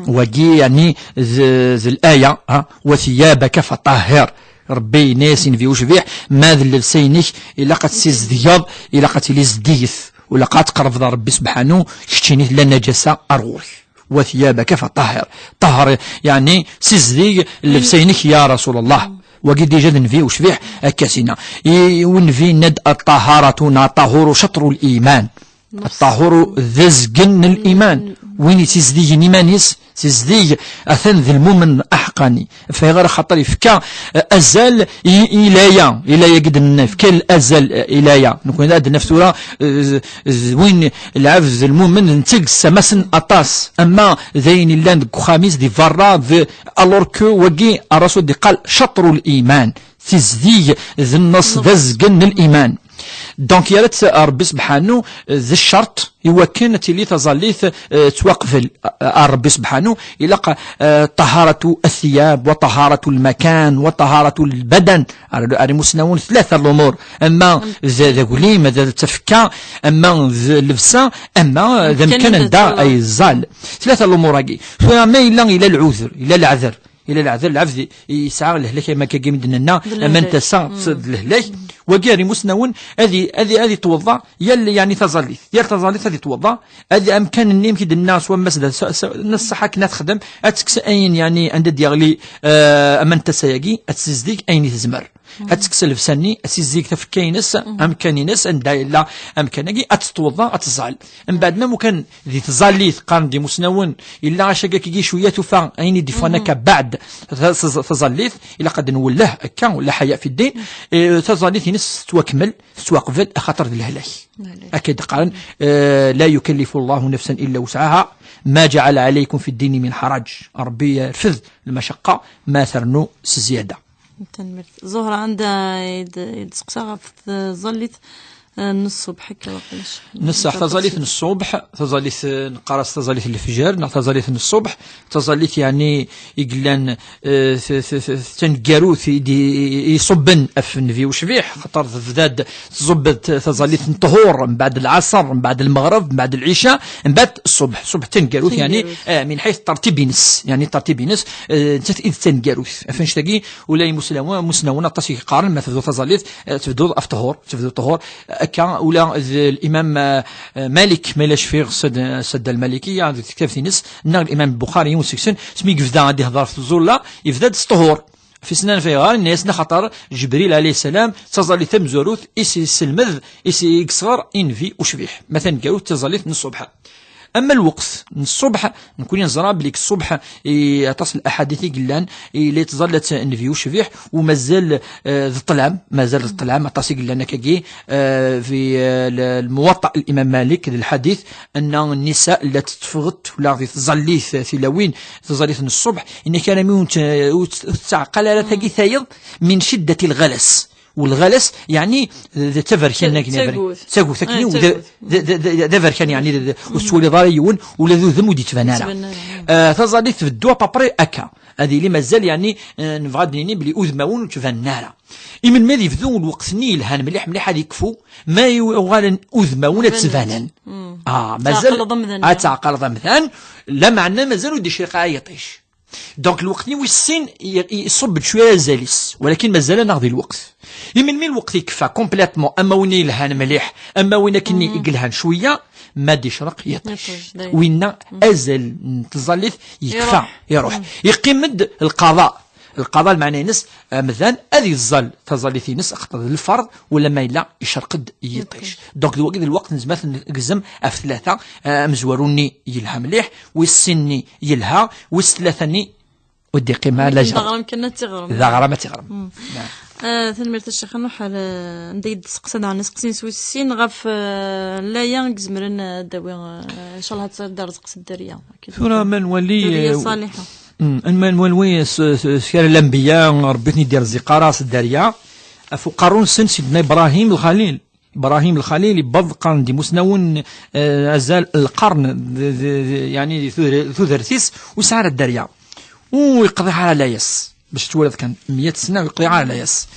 Wagi, yeɛni, d, d laya, ha, wa thiyabaka fatahhir. Rebbi yenna-yas i Nnbi ucbiḥ, ma d llebsa-inek, ilaq ad tt-ssizdgeḍ, ilaq ad tili zeddiget, u ilaq ad tqerrbeḍ ar Rebbi subḥanu, keččini tella nnajasa ar ɣur-k. Wa thiyabaka fatahhir. Tahhir, yeɛni, ssizdig llebsa-inek, ya Rasul Allah. Wagi dija d Nnbi ucbiḥ, akka s-yenna. I, u Nnbi yenna-d, "At-taharatu neɣ at-tahuru caṭru l-iman." Ṭṭahuru d azgen n liman. Win yettizdigen iman-is, tizdig, atan d lmumen aḥeqqani. Ɣef wayɣer? Axaṭer yefka, eh, azal i, i laya, i laya i d-nenna, yefka azal, eh, i laya. Nekni ad d-naf tura, eh, d, d win, lɛebd d lmumen, netta yessamasen aṭas. Ama d ayen illan deg uxxam-is di berra, d, alors que wagi, Rasul d-iqqal caṭru liman. Tizdig d nneṣ, d azgen n liman. Donc, yerra-tt Rebbi subḥanu d ccerṭ i wakken ad tili taẓallit, eh, tettwaqbel, eh, ar Rebbi subḥanu. Ilaq, eh, ṭaharatu athiyab, wa ṭaharatu lmakan, wa ṭaharatu lbadan. Ar, ar imusnawen tlata lumur. Ama d, d aglim, d, d tafekka, ama d llebsa, ama d amkan anda ay yeẓẓal. Tlata lumur-agi. Tura ma yella, yella lɛuder, yella leɛder. Ila leɛder, lɛebd yesɛa lehlak, am akka i m-d-nenna, ama n tasa d lehlak. Wagi ar imusnawen ad i-, ad i-, ad itweḍḍa yal, yeɛni, taẓallit. Yal taẓallit ad itweḍḍa, ad amkan-nni, amek i d-nenna s wammas da, s, s, n ṣṣeḥ akken ad texdem, ad tekkes ayen, yeɛni, anda d-yeɣli, eh, ama n tasa-agi, ad tessizdig ayen i tezmer. Ad tekkes llebsa-nni, ad tessizdig tafekka-ines, amkan-ines, anda yella amkan-agi, ad tettweḍḍa, ad teẓẓal. Mbeɛd, ma mukan di tẓallit, qqaren-d imusnawen, illa acagak-agi cwiya tufa ayen i d-iffɣen akka beɛd ta-, ta-, taẓallit, ilaq ad nwelleh akka, la ḥaya fi ddin. Eh, taẓallit-ines tettwakmel, tettwaqbel, axaṭer d lehlak. Lehlak. Akka i d-qqaren, eh, "La yukallifu Allahu nafsan illa wusɛaha, ma jaɛala ɛalaykum fi ddini min ḥaraǧ." Rebbi yerfed lmacaqqa, ma ternu s zzyada. Tanemmirt. Zuhra, anda i d-, i d-seqsa ɣef tẓallit, eh, n ṣṣubḥ, akka waqila. Neṣṣaḥ, taẓallit n ṣṣubḥ, taẓallit, eh, neqqar-as taẓallit n lefjer, neɣ taẓallit n ṣṣubḥ, taẓallit, yeɛni, i yellan, eh, t-, t-, t-, taneggarut i d-, i, i iṣubben ɣef nnbi ucbiḥ, xaṭer tebda-d tẓubbed taẓallit n ṭṭhur, mbeɛd lɛaṣer, mbeɛd lmeɣreb, mbeɛd lɛica, mbeɛd ṣṣubḥ. Ṣṣubḥ d taneggarut, yeɛni, taneggarut. Eh, min ḥayt ṭṭertib-ines, yeɛni ṭṭertib-ines, eh, nettat i d taneggarut. Ɣef annect-agi, ula imusnawen, imusnawen aṭas i yeqqaren, ma tebduḍ taẓallit, eh, tebduḍ ɣef ṭṭhur, tebduḍ ṭṭhur, eh, akka, ula d l'imam, eh, eh, Malik, ma yella cfiɣ, Sad-, Sadda al-Maliki, ah, deg tektabt-ines, neɣ l'imam Buxari, yiwen seg-sen, asmi yebda ad ihder ɣef tẓulla, yebda-d s ṭṭhur. Ɣef i s-nnan ɣef ayɣer, yenna-yasen axaṭer Ǧebril alayhi ssalam, d taẓallit tamezwarut i s-, yesselmed, i s-, i yesɣer i nnbi ucbiḥ. Ma taneggarut d taẓallit n ṣṣubḥ. Ama lweqt n ṣṣubḥ, nekni neẓra belli deg ṣṣubḥ, i, aṭas n laḥadit i yellan, i la yettẓalla-t nnbi ucbiḥ, u mazal, eh, d ṭṭlam, mazal d ṭṭlam, aṭas i yellan akkagi, eh, fi, eh, l-, lmuwaṭṭa n Imam Malik, d lḥadit, anna nnisa la tetteffɣent, ula di tẓallit, eh, tilawin, taẓallit n ṣṣubḥ, inna kan ami ur tt-, ur tt-, ur tettɛeqqal ara tagi tayeḍ, min ciddati lɣalas. U lɣalas, yeɛni, d, d taberkan, d, d tagut. Tagut, akkenni, d, d, d, d aberkan, yeɛni, d, d, ur tettwaliḍ ara yiwen, ula d udem ur d-yettban ara. Ur d-yettban ara. Eh, taẓallit tbeddu à peu près akka. Ad yili mazal, yeɛni, eh, nebɣa ad d-nini belli udmawen ur ttbanen ara. Imelmi ad yebdu lweqt-nni yelhan mliḥ, mliḥ ad yekfu, ma yuɣalen udmawen ad ttbanen. Ah, mazal ad tɛeqleḍ amdan. Lameɛna mazal ur d-icliq ara yiṭij. Donc, lweqt-nni wis sin, i-, i-, iṣubb-d cwiya azal-is, walakin mazal-aneɣ di lweqt. Imelmi lweqt yekfa complètement, ama win yelhan mliḥ, ama win akkenni i yelhan cwiya, ma d-icreq yiṭij. Yiṭij, dayem. Winna azal n tẓallit yekfa, iruḥ. Yeqqim-d lqaḍa. Lqaḍa, lmeɛna-ines, amdan ad yeẓẓal taẓallit-ines, axaṭer d lferḍ, wala ma yella icreq-d yiṭij. Donc, d wagi d lweqt nezmer ad t-negzem ɣef tlata, eh, amezwaru-nni yelha mliḥ, wis sin-nni yelha, wis tlata-nni ur d-iqqim ara la jeṛ. D aɣram kan ad tiɣrem. D aɣram ad tiɣrem. Ah, tanemmirt a Ccix Nuḥ, ar, eh, anda i d-tesseqsa daɣen iseqsiyen s wis sin ɣef, eh, laya i izemren, eh, ad d-awi, eh, ncallah ad d-rẓeq s dderya. Tura ma nwali, dderya, eh, ṣaliḥa. Mm, ma nwali s, s, s kra n lanbiya, Rebbi ur ten-id-irziq ara s dderya. Ɣef uqerru-nsen Sidna Ibrahim Lxalil. Ibrahim Lxalil yewweḍ, qqaren-d imusnawen, eh, azal lqern, d, d, d, yeɛni di tudr-, tudert-is, ur yesɛi ara dderya. Ur yeqḍiɛ ara layas. Bac twaliḍ kan, meyya sna ur yeqḍiɛ ara layas.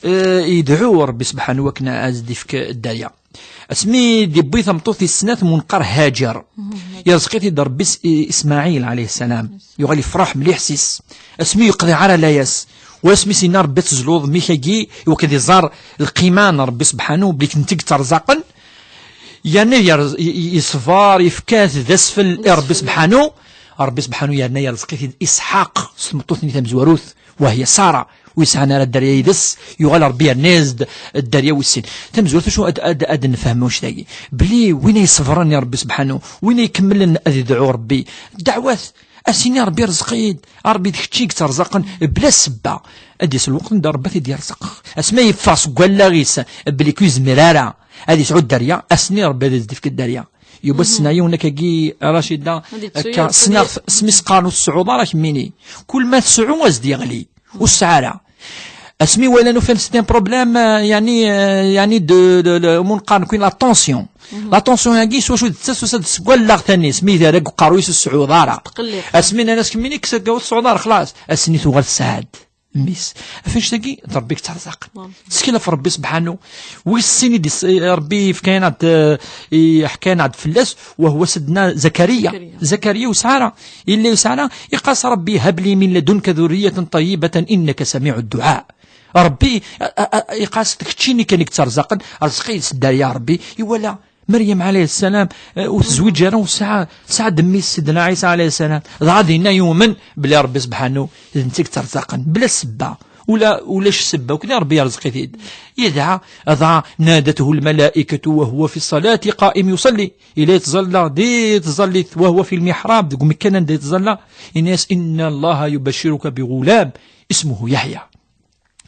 Eh, yedɛu Rebbi sebḥanu wakken ad s-d-ifk dderya. Asmi d-yewwi tameṭṭut-is snat, mu neqqar Haǧer, yerzeq-it-id Rebbi s-, i-, Ismaɛil, ɛalayhi ssalam. Yuɣal yefreḥ mliḥ s-is. Asmi ur yeqḍiɛ ara layas. War asmi s-yenna Rebbi ad tezluḍ mmi-k-agi, iwakken ad iẓer lqima n Rebbi sebḥanu, belli d netta i yetterẓaqen. Yerna yerz-, i-, i-, yeṣber, yefka-t d asfel i Rebbi sebḥanu. Rebbi sebḥanu yerna yerzeq-it-id Isḥaq s tmeṭṭut-nni tamezwarut, wahya Sara, ur yesɛan ara dderya yid-s, yuɣal Rebbi yerna-yas-d dderya wis sin. Tamezwarut, acu ad, ad, ad nefhem annect-agi? Belli win ay iṣebren i Rebbi sebḥanu, win ay ikemmlen ad idɛu Rebbi, ddeɛwat, a s-yini Rebbi rẓeq-iyi-d, a Rebbi d kečč i yetterẓaqen, bla ssebba. Ad d-yas lweqt anda Rebbi ad t-id-yerẓeq. Asmi yeffeɣ seg wallaɣ-is, belli ur yezmir ara ad yesɛu dderya, ass-nni Rebbi ad as-d-ifk dderya. Yewwa ssna yiwen akkagi, Racida, akka ssneɣ-t, asmi s-qqaren ur tesɛuḍ ara kemmini. Kul ma tesɛu, ad s-d-yeɣli. Ur tesɛi ara. Asmi walan ufan c'est un problème, euh, yeɛni, euh, yeɛni de, de, de, mu neqqar nekni la tension. La tension-agi, s wacu d-tettas, tusa-d seg wallaɣ tani, asmi d ara deg uqerruy-is ur tesɛuḍ ara. Asmi nnan-as kemmini kkes akka ur tesɛuḍ ara, xlas. Ass-nni tuɣal tesɛa-d. Mmi-s. Ɣef annect-agi, d Rebbi i yetterẓaqen. Ttkel ɣef Rebbi sebḥanu. Wis sin i d-is-, Rebbi yefka-yaneɣ-d, eh, yeḥka-yaneɣ-d fell-as, wa huwa Sidna Zakariya. Zakariya. Zakariya ur yesɛi ara. Yella ur yesɛi ara, yeqqar-as Rebbi: هب لي من لدنك ذرية طيبة إنك سميع الدعاء. Rebbi, a, a, a, yeqqar-as: d keččini kan i yetterẓaqen, rẓeq-iyi-d s dderya a Rebbi. Iwala Meryem ɛalayha ssalam, eh, ur tezwiǧ ara, ur tesɛa, tesɛa-d mmi-s Sidna Ɛisa ɛalayhi ssalam. Dɣa dinna yumen belli Rebbi sebḥanu d netta i yetterẓaqen, bla ssebba. Ula, ulac ssebba, akken Rebbi yerẓeq-it-id. Yedɛa, dɣa: نادته الملائكة وهو في الصلاة قائم يصلي. Yella yettẓalla di tẓallit, وهو في المحراب, deg umekkan anda yettẓalla, yenna-yas: إن الله يبشرك بغلام اسمه يحيى.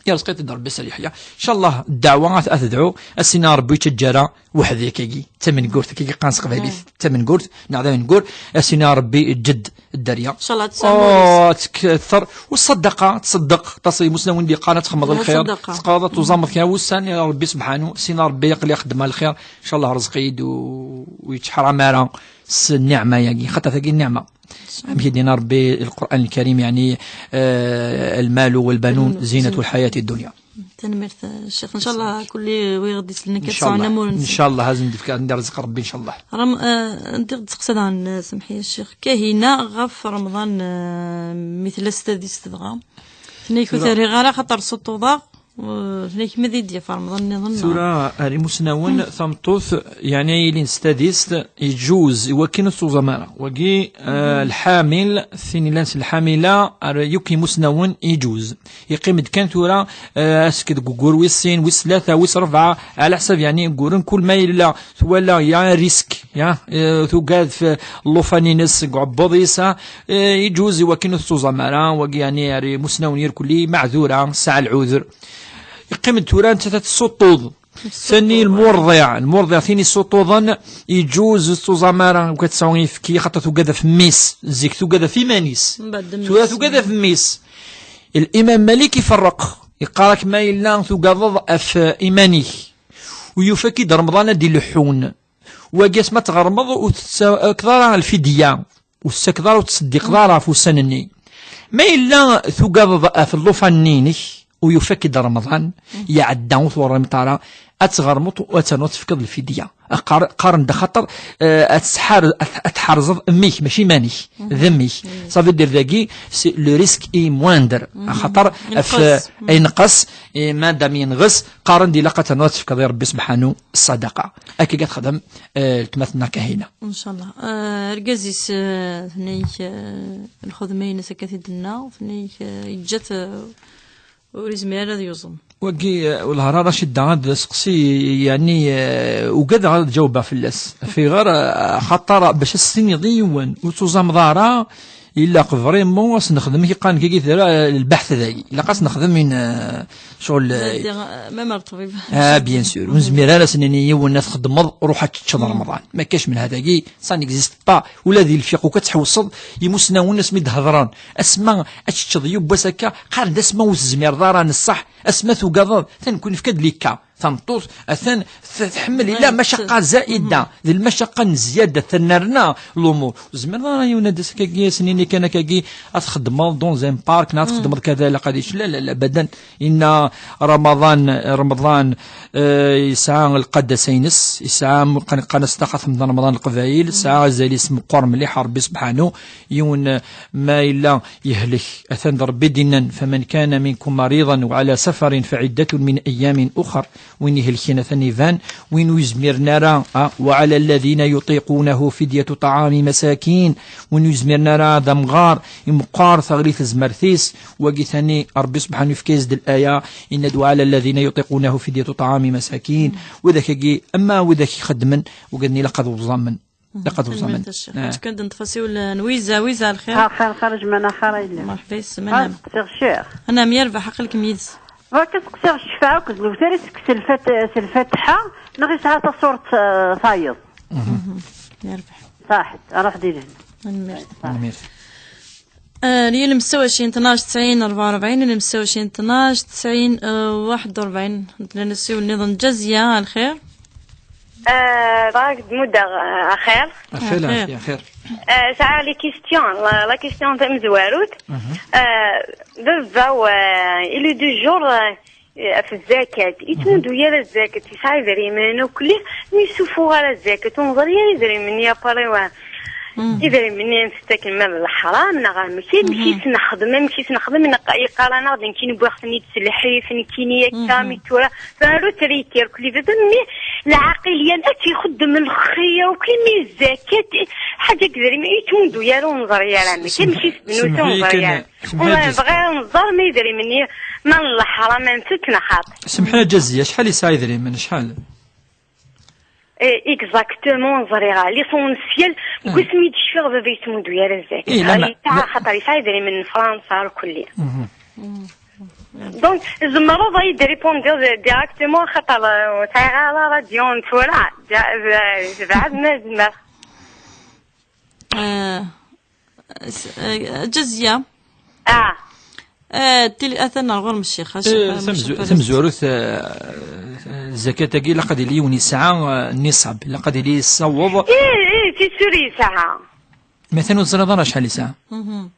Yerẓeq-it-id Rebbi s Yeḥya. Ncallah, ddeɛwa ad, ad tedɛu, ad s-iniɣ Rebbi ur yettaǧǧa ara weḥd-i akkagi. D tamengurt, akkagi qqaren s teqbaylit. D tamengurt, neɣ d amengurt, ad s-iniɣ Rebbi yeǧǧed dderya. Ncallah, ad tesɛu. Oh, ad tkether. U ṣṣadaqa, tṣeddeq. Aṭas n imusnawen d-yeqqaren ad txedmeḍ lxir. Ṣṣadaqa. Teqqareḍ ad tuẓameḍ kra wussan, Rebbi sebḥanu, ad s-iniɣ Rebbi aql-i xeddmeɣ lxir. Ncallah, rẓeq-iyi-d u, u yettḥaram ara s nniɛma-agi. Xaṭer tagi nniɛma. Amek i d-yenna Rebbi, Lqur'an Lkarim, yeɛni, eh, المال والبنون زينة الحياة الدنيا. Tanemmirt, a Ccix. Ncallah, kulli wi ɣ-d-isellen akka ad sɛun amur-nsen. Ncallah, ad sen-d-ifk, ad sen-d-irẓeq Rebbi, ncallah. Ram-, eh, ndiɣ d-seqsa daɣen, eh, semḥi a Ccix. Kahina ɣef Remḍan, eh, mi tella s tadist dɣa. Tenna-yak ur terriɣ ara, xaṭer suṭṭuḍeɣ. Ula kemm ad iyi-d-yaf Remḍan nniḍen, neɣ? Tura, ar imusnawen, tameṭṭut, yeɛni, ay yilin s tadist, yeǧǧuz i wakken ur tettuẓam ara. Wagi, eh, lḥamil, tin yellan s lḥamila, ar yakk imusnawen, yeǧǧuz. Yeqqim-d kan tura, eh, asek deg ugur wis sin, wis tlata, wis rebɛa, ɛla ḥsab, yeɛni, uguren, kul ma yella twala, ya risk, ya, eh, tugad f llufan-ines seg uɛebbuḍ-is, eh, yeǧǧuz i wakken ur tettuẓam ara. Wagi, yeɛni, ar imusnawen irkelli, maɛdura, tesɛa lɛuder. Yeqqim-d tura nettat ad tessuṭṭuḍ. Sani lmurḍiɛ, lmurḍiɛ tin issuṭṭuḍen, yeǧǧuz ur tettuẓam ara, uka tesɛu ifki, xaṭer tugad ɣef mmi-s, zik tugad ɣef iman-is. Mbeɛd mmi-s. Tura tugad ɣef mmi-s. Limam Malik iferreq, yeqqar-ak ma yella tugadeḍ ɣef iman-ik, u yufa-k-id Remḍan ad d-ileḥḥun, wagi asma tɣermeḍ ur tettakeḍ ara lfidya, ur tettakeḍ ara, ur tettseddiqeḍ ara ɣef ussan-nni. Ma yella tugadeḍ ɣef llufan-nni-inek, u yufa-k-id Remḍan, iɛedda, ur twerrimeḍ ara, ad tɣermeḍ u ad ternuḍ tefkeḍ lfidya. Qqar-, qqaren-d axaṭer, eh, ad tḥar-, ad, ad tḥerzeḍ mmi-k, mačči iman-ik, d mmi-k. Ça veut dire dagi, c'est le risque est moindre. Axaṭer, af-, yenqes. Yenqes, eh, madam yenɣes, qqaren-d ilaq ad ternuḍ ad tefkeḍ i Rebbi subḥanu ṣṣadaqa. Akka i texdem, eh, weltma-tneɣ Kahina. Ncallah. Eh, argaz-is, eh, tenna-k, eh, lxedma-ines akka t-id-tenna, tenna-k, eh, yeǧǧa-t, eh, ur yezmir ara ad yuẓem. Wagi, eh, wellah ara Racid da ad d-aseqsi, yeɛni, eh, ugadeɣ ad ǧawbeɣ fell-as. Ɣef ayɣer, eh, axaṭer bac ad s-tiniḍ i yiwen ur tuẓameḍ ara, ilaq vraiment ad s-nexdem, i qqaren kagi tira, eh, lbeḥt dayi. Ilaq ad s-nexdem in, eh, ccɣel, eh, même ar ṭṭbib. Ah, bien sûr. Ur nezmir ara ad s-nini yiwen ad txedmeḍ, ruḥ ad teččeḍ Remḍan. Ma kac menha dagi, ça n'existe pas. Ula di lfiqh, uka tḥewseḍ, imusnawen asmi d-hedren. Asma ad teččeḍ yiwwas akka, qqaren-d asma ur tezmireḍ ara, neṣṣaḥ, asma tugadeḍ, atan kun yefka-d lika. Tameṭṭut, atan t-, tḥemmel illa macaqa zaida, d lmacaqa n zzyada, tennerna lumuṛ. Ur tezmireḍ ara yiwen ad d-as akkagi, as-nini kan akkagi, ad txedmeḍ dans un parc, neɣ ad txedmeḍ kada, ilaq ad yečč. La, la, la, abadan. Inna Ramaḍan, Ramaḍan, eh, yesɛa lqadasa-ines, yesɛa, qan-, qan-as taxatemt n Ramaḍan n Leqbayel, tesɛa azal-is meqqer mliḥ, Ṛebbi subḥanu, yiwen, eh, ma yella yehlek, atan d Ṛebbi i d-innan, فمن كان منكم مريضا أو على سفر فعدة من أيام أخر. Win ihelken atan iban, win ur yezmiren ara, ah, وعلى الذين يطيقونه فدية طعام مساكين, win ur yezmiren ara d amɣar, imeqqer taɣli tezmert-is, wagi tani Ṛebbi subḥanu yefka-yas-d laya, yenna-d وعلى الذين يطيقونه فدية طعام مساكين, widak-agi, ama widak ixeddmen, wagi-nni ilaq ad uẓamen. Ilaq ad uẓamen. Tanemmirt a Ccix. Ah. Ad d-neṭṭef asiwel n Wiza. Wiza, lxir? Xir, xir, xir, jmana, xir, a yelli. Merḥba yes-m, anam. Ad seqsiɣ Ccix. Anam, yerbeḥ, aql-kem yid-s. Bɣiɣ ad seqsiɣ ccfaɛ akked lewtar i tekkes lfat-, s lfatiḥa, neɣ yesɛa taṣurt, eh, tayeḍ? Mhm. Yerbeḥ. Ṣaḥet, ruḥ di lehna. Tanemmirt. Tanemmirt. Eh, yilem setta u ɛecrin tnac tesɛin rebɛa u rebɛin, yilem setta u ɛecrin tnac tesɛin, eh, waḥed u rebɛin. Nesiwel niḍen Ǧaziya, a lxir? Eh, bɣiɣ ad d-muddeɣ, eh, axir. Axir, axir. Axir. Eh, sɛiɣ les questions, la, la question tamezwarut. Mhm. Eh, baba-w, eh, il est du genre, eh, ɣef zzakat. Yettmudu yal zzakat, yesɛa idrimen akk, mi yessufuɣ ara zzakat, ur neẓri ara idrimen-nni appareil wa. Idrimen-nni am tettaken ma d leḥram neɣ amek, amek i s-nexdem, amek i s-nexdem, neɣ yeqqar-aneɣ-d nekkini wwiɣ-ten-id s lḥif, nekkini akka, mi tura, tura ur terri irkelli baba, mi lɛaqil-yan ad tt-ixeddem lxir akk, imi zzakat, ḥaǧa n idrimen, yettmudu yal ur neẓri ara amek, amek i s-bnut ur neẓri ara. Semmeḥ-iyi kan. Ula bɣiɣ ad nẓer ma idrimen-nni ma n leḥram ansut neɣ xaṭi. Semmeḥ-iyi a Ǧaziya, acḥal yesɛa idrimen, acḥal? Eh, exactement, ẓriɣ, l'essentiel, deg wasmi i d-cfiɣ baba yettmudu yal zzakat. Eh, la, la, yesɛa, la. Xaṭer yesɛa idrimen n Fransa, ar kulli. Mhm. Donc, tzemreḍ ad yi-d-répondiḍ directement, xaṭer, eh, ur sɛiɣ ara radio n tura, tebɛed ma zemreɣ. Eh, S-, eh, Ǧaziya. Ah. Eh, tili-, atan ar ɣur-m ccix, a ccix, eh, eh, tamezw-, tamezwarut, eh, eh, zzakat-agi ilaq ad yili yiwen yesɛa, eh, nisab, ilaq ad yili yessaweḍ. Ih, ih, c'est sûr yesɛa. Ma atan ur teẓriḍ ara acḥal yesɛa. Mhm.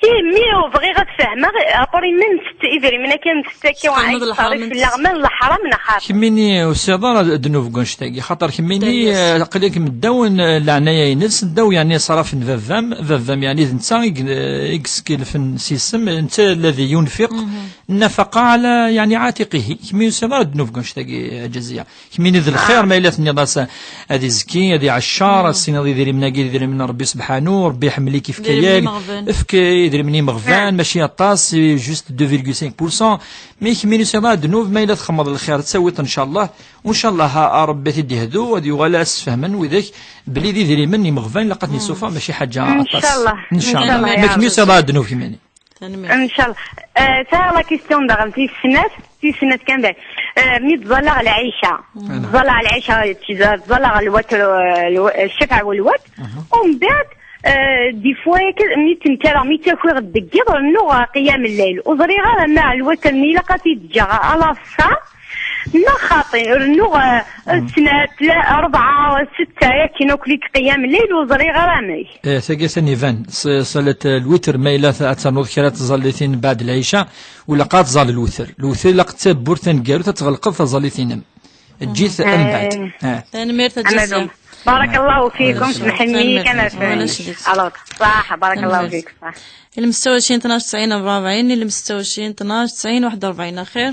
Ih, mi ur bɣiɣ ad fehmeɣ, après ma ntett idrimen akka, ntett akka, Tfehmeḍ ay lḥeram teṣṣerrif n fell-aɣ, ma n leḥram neɣ xaṭi. Kemmini ur tesɛiḍ ara ddnub deg wanect-agi, xaṭer kemmini, eh, aql-ik meddaw n, eh, leɛnaya-ines, ddaw, yeɛni, ṣṣraf n baba-m, baba-m, yeɛni, d netta i g-, i yeskelfen s yisem, netta alladhi yunfiq nnafaqa ɛla, yeɛni, ɛatiqihi. Kemmini ur tesɛiḍ ara ddnub deg wanect-agi, a Ǧaziya. Kemmini d lxir ma yella tenniḍ-as ad izki, ad iɛeccer, ad tiniḍ idrimen-agi d idrimen n Rebbi sebḥanu, Rebbi iḥemmel-ik, ifka-yak, efk idrimen imeɣban, mačči aṭas, c'est juste deux virgule cinq pour cent. Mi kemmini ur tesɛiḍ ara ddnub, ma yella txemmeḍ lxir, ad tawiḍ, ncallah. Ncallah, a, a Rebbi ad t-id-ihdu, ad yuɣal ad sfehmen widak belli d idrimen imeɣban ilaq ad ten-isuffeɣ, mačči ḥaǧa aṭas. Ncallah. Ncallah. Ncallah, ma kemmini ur tesɛiḍ ara ddnub kemmini. Tanemmirt. Ncallah. Eh, sɛiɣ la question daɣen, tis snat, tis snat kan daɣen. Eh, mi ttẓallaɣ lɛica. Ttẓallaɣ lɛica, ttẓallaɣ lwatr, eh, lwa-, ccafeɛ u lwatr. Umbeɛd, eh, des fois, akka, mi ttenkareɣ, mi ttakiɣ deg yiḍ, rennuɣ, eh, qiyam lleyl. Ur ẓriɣ ara ma lwatr-nni ilaq ad t-id-ǧǧeɣ à la fin, neɣ xaṭi, rennuɣ, eh, snat, tla-, rebɛa, setta, akken akk, qiyam lleyl, ur ẓriɣ ara amek. Eh, tagi atan iban. S-, ṣalat, eh, lwitr, ma yella t-, ad ternuḍ kra tẓallitin mbeɛd lɛica, ur ilaq ad tẓalleḍ lwitr. Lwitr ilaq d tawwurt taneggarut ad tɣelqeḍ taẓallit-inem. Eǧǧ-it mbeɛd. Eh. Eh. Tanemmirt a Ǧaziya. Barakallahu fikum, semḥen-iyi kan. Tanemmirt. Ulac deg-s. Alors, ṣaḥ, barakallahu fikum, ṣaḥ. Ilem setta u ɛecrin tnac tesɛin rebɛa u rebɛin, ilem setta u ɛecrin tnac tesɛin waḥed u rebɛin, axir.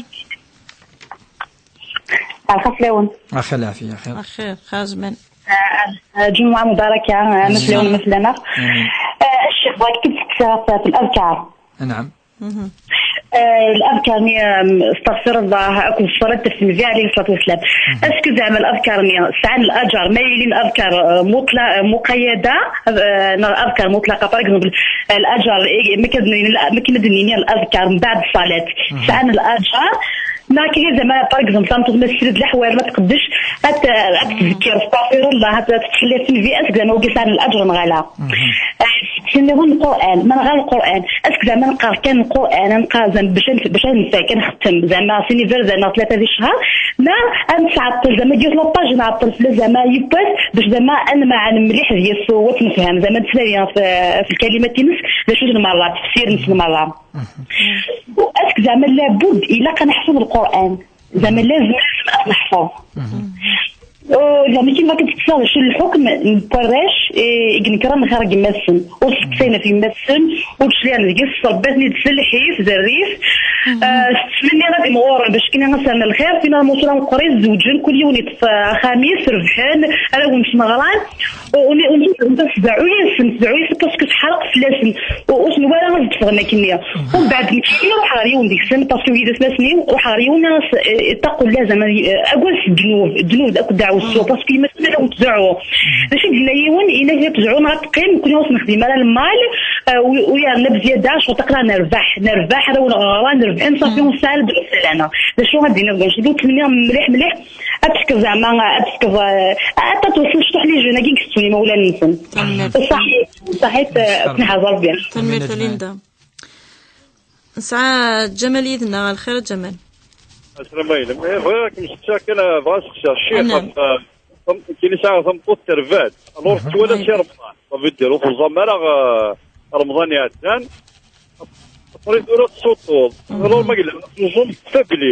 Ɛerf fell-awen. Axir lɛafiya, axir. Axir, xarj man. آه، آه، جمعة مباركة، آه، مثل يوم مثلنا. آه، الشيخ بغيت كنت تسأل في الأذكار. نعم. آه، الأذكار ني، آم، استغفر الله، أكو الصلاة في النبي عليه الصلاة والسلام. أسكو زعما الأذكار ني سعان الأجر، ما يلي الأذكار، آه، مطلق، آه، مقيدة، آه، نغ أذكار مطلقة، par exemple، آه، الأجر، إيه، ما كدنيني، ما كدنيني الأذكار من بعد الصلاة. سعان الأجر، ما كاين زعما، par exemple، تنطق مسجد الأحوال ما تقدش، هت-، هتذكر، استغفر الله، هت-، هتتحلى في الفي اس، زعما وقف عن الأجر نغالا. آه، سنهم القرآن، من غير القرآن، اسك زعما نقرا كان القرآن، نقرا زعما باش نف-، باش ننسى، كنختم، زعما سيني فير زعما ثلاثة في الشهر، لا، نتعطل، زعما جيت لاباج نعطل، في زعما يبس، باش زعما أنا ما عن مليح ديال الصوت نفهم، زعما تسالي في، في الكلمات تنس، لا شوز المرة، تفسير نس المرة. اسك زعما لابد إلا كنحفظ القرآن، زعما لازم، لازم نحفظ. أو زعما كيما كتسال شو الحكم نبرش، إيه، يقنكرا من خارج يمسن، وسقسينا في يمسن، وتشلي عندك الصبات نيد سلحيف، زريف. آه، تسمني غادي مغورا باش كنا غنسالنا الخير، فينا الموصولة نقري الزوجين كل يوم يطفى خميس، ربحان، أنا ونت مغران. ونبدا نسدعو ياسن، نسدعو ياسن باسكو تحرق فلاسن. وشنو راه غتفهم كنيه. ومن بعد نمشي نروح غير يوم ديك السنه، باسكو وليدات ثلاث سنين، روح غير يوم ناس، آه، تقول لا زعما، آه، اقول الذنوب، الذنوب داك دعوه السوء، باسكو ما تزعو. ماشي قلنا يون، الا هي تزعو نغتقيم، كنا وصلنا خدمه على المال، آه، وي-، ويا لا بزياده، شو تقرا نربح، نربح، راه ولا غرا نربح، نصافي ونسال بالسلامه. لا شو غادي نرجع، شدو كلمه مليح مليح. اتفكر زعما، اتفكر، آه، اتتوصل شطح لي جون، كي كسوني مولا نسن. صحيت، صحيت، آه، تنحى زربيا. تنميرت ليندا. نسعى جمال يدنا، الخير جمال. السلام عليكم. إيه، بغيت نسقسي كان، بغا نسقسي الشيخ، نعم. آه، كاين ساعة ثمطوط تربات. الور توالى سي رمضان. صافي ديرو في الزمالة، آه، رمضان يعدان. Après tura tessuṭṭuḍ. Alors ma yella nẓum fabli.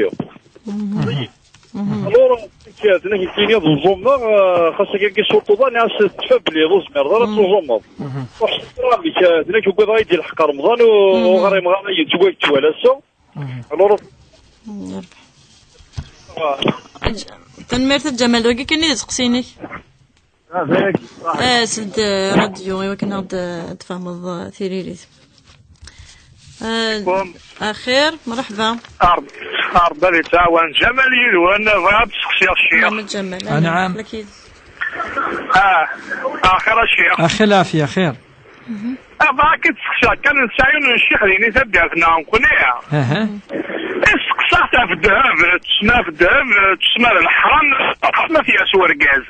Alors, nekk, nekk, tiniḍ nẓumeɣ, eh, xas akka ki suṭṭuḍ, ani as tfabli, ur zmireḍ ara ad tuẓumeḍ. Ruḥ s tura, nekk, eh, nekk ugadeɣ ad yi-d-ilḥeq Remḍan, u-, ur ɣrimeɣ ara yettwag twalaseɣ. Alors, Tanemmirt a Ǧamal, wagi kan i d aseqsi-inek. As-d, eh, radyu i wakken ad d-, ad d-tfehmeḍ, eh, tiririt. Eh, axir, mreḥba. Ar-, Ṛebbi ad yettɛawan Ǧamal yid-wen, bɣiɣ ad d-sseqsiɣ ccix. Muḥemmed Ǧamal, anɛam. Lak-, ah, axir a ccix. Axir lɛafya, axir. Ah, bɣiɣ ad k-id-sseqsiɣ kan, nesɛa yiwen n ccix din i taddart-nneɣ nekkni. Aha. Isteqsa-t ɣef ddheb, tusma ɣef ddheb, tusma d leḥram, ma t-yers urgaz.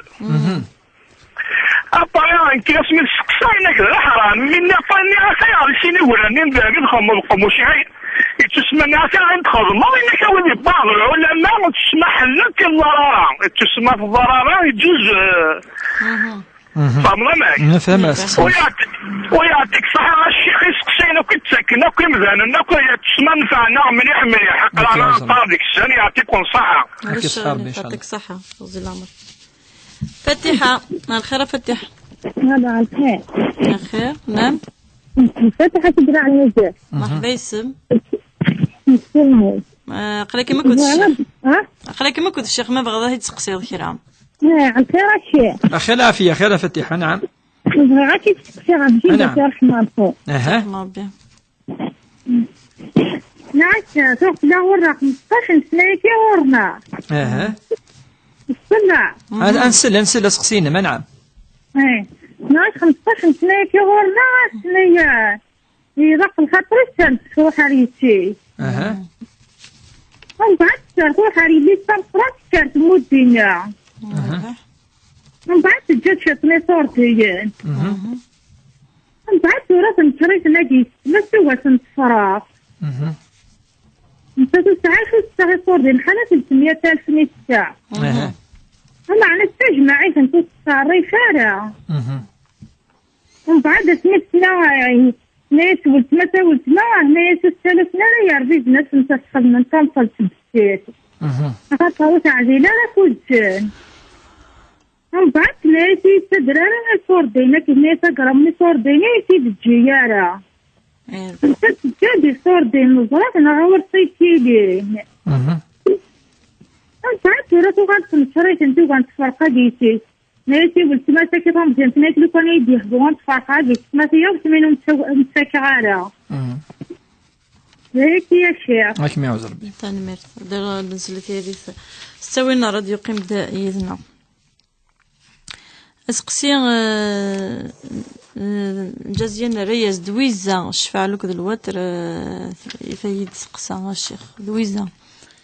Appareil, nekk asmi d-seqsaɣ, yenna-k d aḥram. Mi nniɣ, nniɣ-as ayɣer i sin iwranen n ddheb i txedmeḍ qmuc-ihin? Yettusma, nniɣ-as ayɣer i d-txedmeḍ? Yenna-k a win yewweḍ lɛulama, ttusma ḥellent i ḍḍarara. Ttusma ḍḍarara, yeǧǧuz, eh, Mhm. Tfehmeḍ amek? Nefhem. Nefhem. Aseqsi. Ur yeɛṭi-, ur yeɛṭik ṣṣeḥḥa a ccix, iseqsiyen akk i d-ttaken akk imdanen akk, ttmanfɛen-aɣ mliḥ mliḥ. Aql-aɣ nɛeṭṭer deg-sen, yeɛṭikum ṣṣeḥḥa. Ulac aɣilif, yeɛṭik ṣṣeḥḥa. Fatiḥa, على خير يا فتيحة. هذا على الخير. على خير، نعم. الفاتحة تقرا على النزول. مرحبا يسم. يسلمك. آه، قريكي ما كنتش. ها؟ قريكي ما كنتش شيخ، ما بغضاه يتسقسي كرا. آه، على خير الشيخ. أخي العافية، خير فتيحة، نعم. غاكي تسقسي غا بجيبك نعم. يا رحمة الله. أها. رحمة ربي. نعس، شوف، لا ورا خمسطاش سنة كي ورنا. أها. السنة. أنا أنسل، أنسل أسقسينا، ما نعم. إيه. نعس خمسطاش سنة كي ورنا، سنية. إذا الخطر الشمس تروح على يتي. أها. ومن بعد تروح على يلي صار صرات كانت مدينة. أها. ومن بعد تجات شطني صورتي. أها. من بعد ورا تنشريت ناقي، ما سوى تنصراف. أها. انت تسعى شو تسعى صور دي الحالة ثلاثمية ألف نسا. أها. أما على التجمع إذا انت تسعى ريفارة. أها. ومن بعد سميت سنا، يعني، ناس ولتما تا ولتما، هنايا ست آلاف نارا يا ربي، بنات انت تخدم، انت نصلت بالسيف. أها. خاطر تعديل على كل شيء. ومن بعد نايتي تدرارة صور دينك، نايتي قرمي صور دينك، يتي بالجيارة. إيه. انت تجادي صور دين الزراف، انا غور صيتي لي. أها. ومن بعد ورا تغاد تنشريت انت وغاد تفرقا ديتي. نايتي ولتما ساكي طون بزين تنايت لو كان يدي يحبو غاد تفرقا ديتي. ما تيوم سمينو متساكي غارة. أها. هيك يا شيخ. راك ما يعوز ربي. تنميرت. دير نزلت هذه س-، ستاوينا راديو قيم دا يدنا. أسقسي، آه، آه، جازيا الرياز دويزا، الشفاعة لك ذا الوتر، آه، فايد سقسا الشيخ دويزا.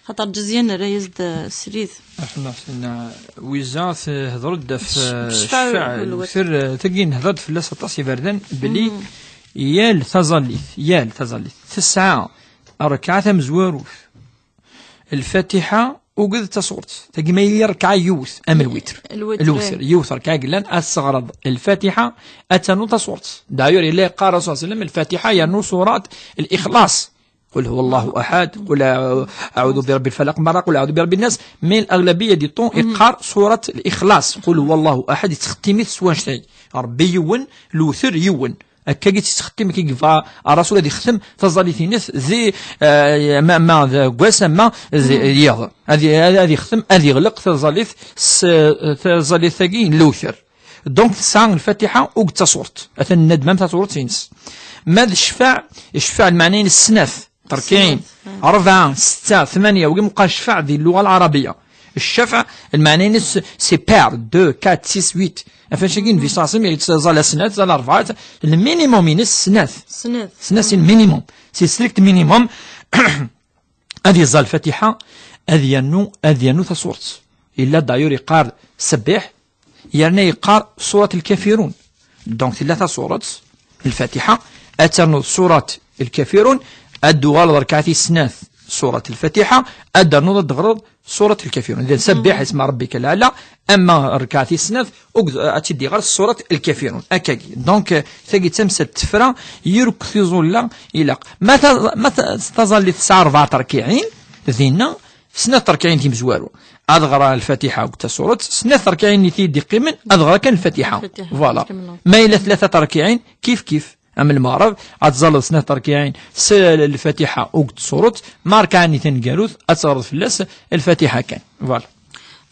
خاطر جازيا الرياز د سريد. احنا سنا ويزا تهضر دف الشفاعة الشفاعة الوتر. الوتر، تاكي نهضر في الله سطاس يبردن بلي يال تزاليت، يال تزاليت. تسعة ركعة مزواروث. الفاتحة وقد تصورت. تاكي ما يلي ركعة يوث، أم الوتر. الوتر. الوتر. يوث ركعة قلان أسغرض الفاتحة أتنو تصورت. داير إلا قال الرسول صلى الله عليه وسلم الفاتحة ينو سورة الإخلاص. قل هو الله أحد، قل أعوذ برب الفلق مرة، قل أعوذ برب الناس. من الأغلبية دي طون إقار سورة الإخلاص. قل هو الله أحد، يتختمي سوان شيء. ربي يون، الوتر يون. هكا قلت تختم كي قفا الرسول هذه يختم تزاليت ينس زي، آه، ما، ما ذا قواس ما زي يض. هذه، هذه يختم، هذه يغلق تزاليت س-، تزاليت ثقي لوثر. دونك تسعة الفاتحة وقد تصورت. أثن الندمة تصورت ينس. ما ذا الشفاع، الشفاع المعنيين السناف، تركين، سناف. أربعة، ستة، ثمانية، وقم قال الشفاع ذي اللغة العربية. الشفع المعنى ينس سي بير، دو، كات، سيس، ويت. أفن شاكين في ساسم يتزال سنات، زال أربعة، المينيموم ينس سنات. سنات. سنات المينيموم. سي ستريكت مينيموم. أذي زال الفاتحة، أذي ينو، أذي ينو تصورت. إلا دايور يقار سبح، يرنا يقار سورة الكافرون. دونك ثلاثة سورة الفاتحة، أترنو سورة الكافرون، أدوغال ركعتي سنات سورة الفاتحة، أدرنو ضغرض سورة الكافرون. إذا سبح اسم ربك الأعلى، أما ركعتي سنات، أتدي غير سورة الكافرون. أكاكي. دونك، ثاقي تمسة تفرا، يرك ثيزولا إلاق. ما ت-، ما ت-، تظل تسعة أربعة تركيعين، ذينا، سنة تركعين تيمزوارو. أضغر الفاتحة وقت سورة، سنة تركعين تيدي قيمن، أضغر كان الفاتحة. الفاتحة. فوالا. ما إلا ثلاثة تركعين، كيف كيف. أم المغرب، أتزال سنة تركعين، س-، الفاتحة وقت سورة، ما ركعني تنقالوث، أتغرض في اللاس، الفاتحة كان. فوالا.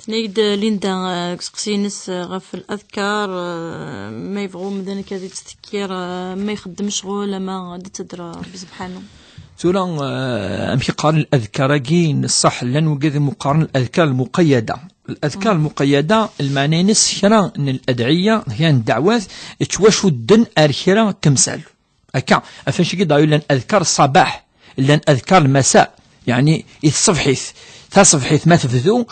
تنيد ليندا، آه، سقسينس، آه، غف الأذكار، آه، ما يبغوا مدن كذا تذكير، آه، ما يخدم شغل، ما دي تدرى بسبحانه. ثورة، آه، أمشي قارن الأذكار كي نصح لن وقد مقارن الأذكار المقيدة. الأذكار المقيدة المعنى نس كرا من الأدعية، هي الدعوات، تشوشو الدن أركرا تمثال. هكا، أفنش كي دايو لن أذكار الصباح، لن أذكار المساء، يعني، الصبحيث، تا صبحيث ما تبدو،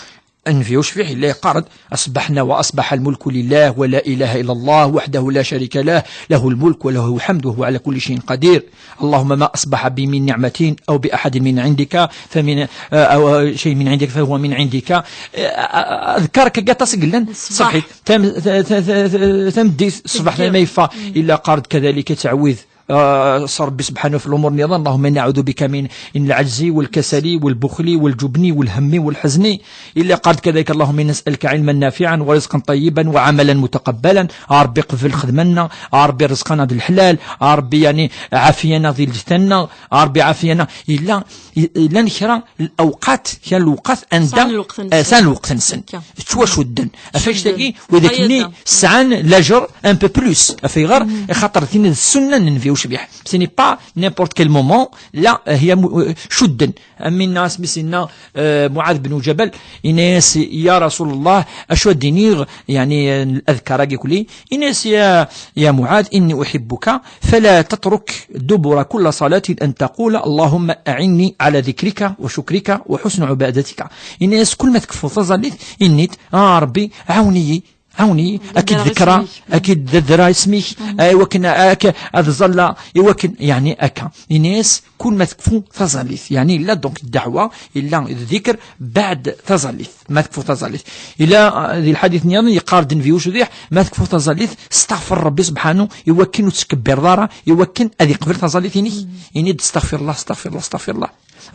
Nnbi ucbiḥ yella yeqqar-d: أصبحنا وأصبح الملك لله ولا إله إلا الله وحده لا شريك له، له الملك وله الحمد وهو على كل شيء قدير. اللهم ما أصبح بي من نعمة أو بأحد من عندك فمن، آه، أو شيء من عندك فهو من عندك. آه، آه، أذكار كاكا تصقلن صباح. صبحي. تم-، ت-، ت-، ت-، ت-، تمديث الصباح ما يفا. إلا قارد كذلك تعويذ. آه، صار ربي سبحانه في الأمور نظام: اللهم إني أعوذ بك من، من العجز والكسل والبخل والجبن والهم والحزن. إلا قالت كذلك: اللهم إني نسألك علما نافعا ورزقا طيبا وعملا متقبلا. آه، ربي قبل خدمنا، آه، ربي رزقنا بالحلال، آه، ربي يعني عافينا ذي الجثنا، آه، ربي عافينا. إلا، إلا نكرا الأوقات، كان الوقت عند، سان الوقت نسن. آه، سان الوقت نسن. كا. تشوى شدن. أفاش شدن. تاكي، وإذا كني سعان لجر أن بو بلوس. أفيغر، خاطر ثين السنة ننفي وشبيح. سيني با نيمبورت كيل مومون. لا، هي م-، شدن. أمين ناس مسنا، آه، معاذ بن جبل، إناس: يا رسول الله، أشو الدينيغ، يعني، آه، الأذكار كي كلي. إناس: يا، يا معاذ، إني أحبك، فلا تترك دبر كل صلاة أن تقول: اللهم أعني على ذكرك وشكرك وحسن عبادتك. إناس كل ما تكفو تظلت، إنيت: آه، ربي، عاوني، عاوني، أكيد ذكرى، أكيد ذرا اسمك، أي وكن أك، أذ ظل، أي وكن، يعني، أكا. إناس كل ما تكفو تظلت، يعني، لا، دونك الدعوة، إلا الذكر بعد تظلت، ما تكفو تظلت. إلا، آه، ذي الحديث نيان يقارد في وش ذيح، ما تكفو تظلت، استغفر ربي سبحانه، يوكن وتكبر ضارة، يوكن أذي قبل تظلت إني، إني استغفر الله، استغفر الله، استغفر الله.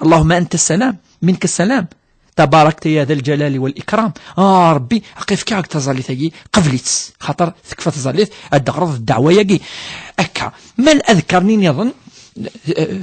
اللهم أنت السلام، منك السلام. تباركت يا ذا الجلال والإكرام. آه، ربي، أقف كاك تظلت هي، قبلت. خاطر تكفى تظلت، الدغرض الدعوة ياكي. أكا، ما الأذكار نين يظن؟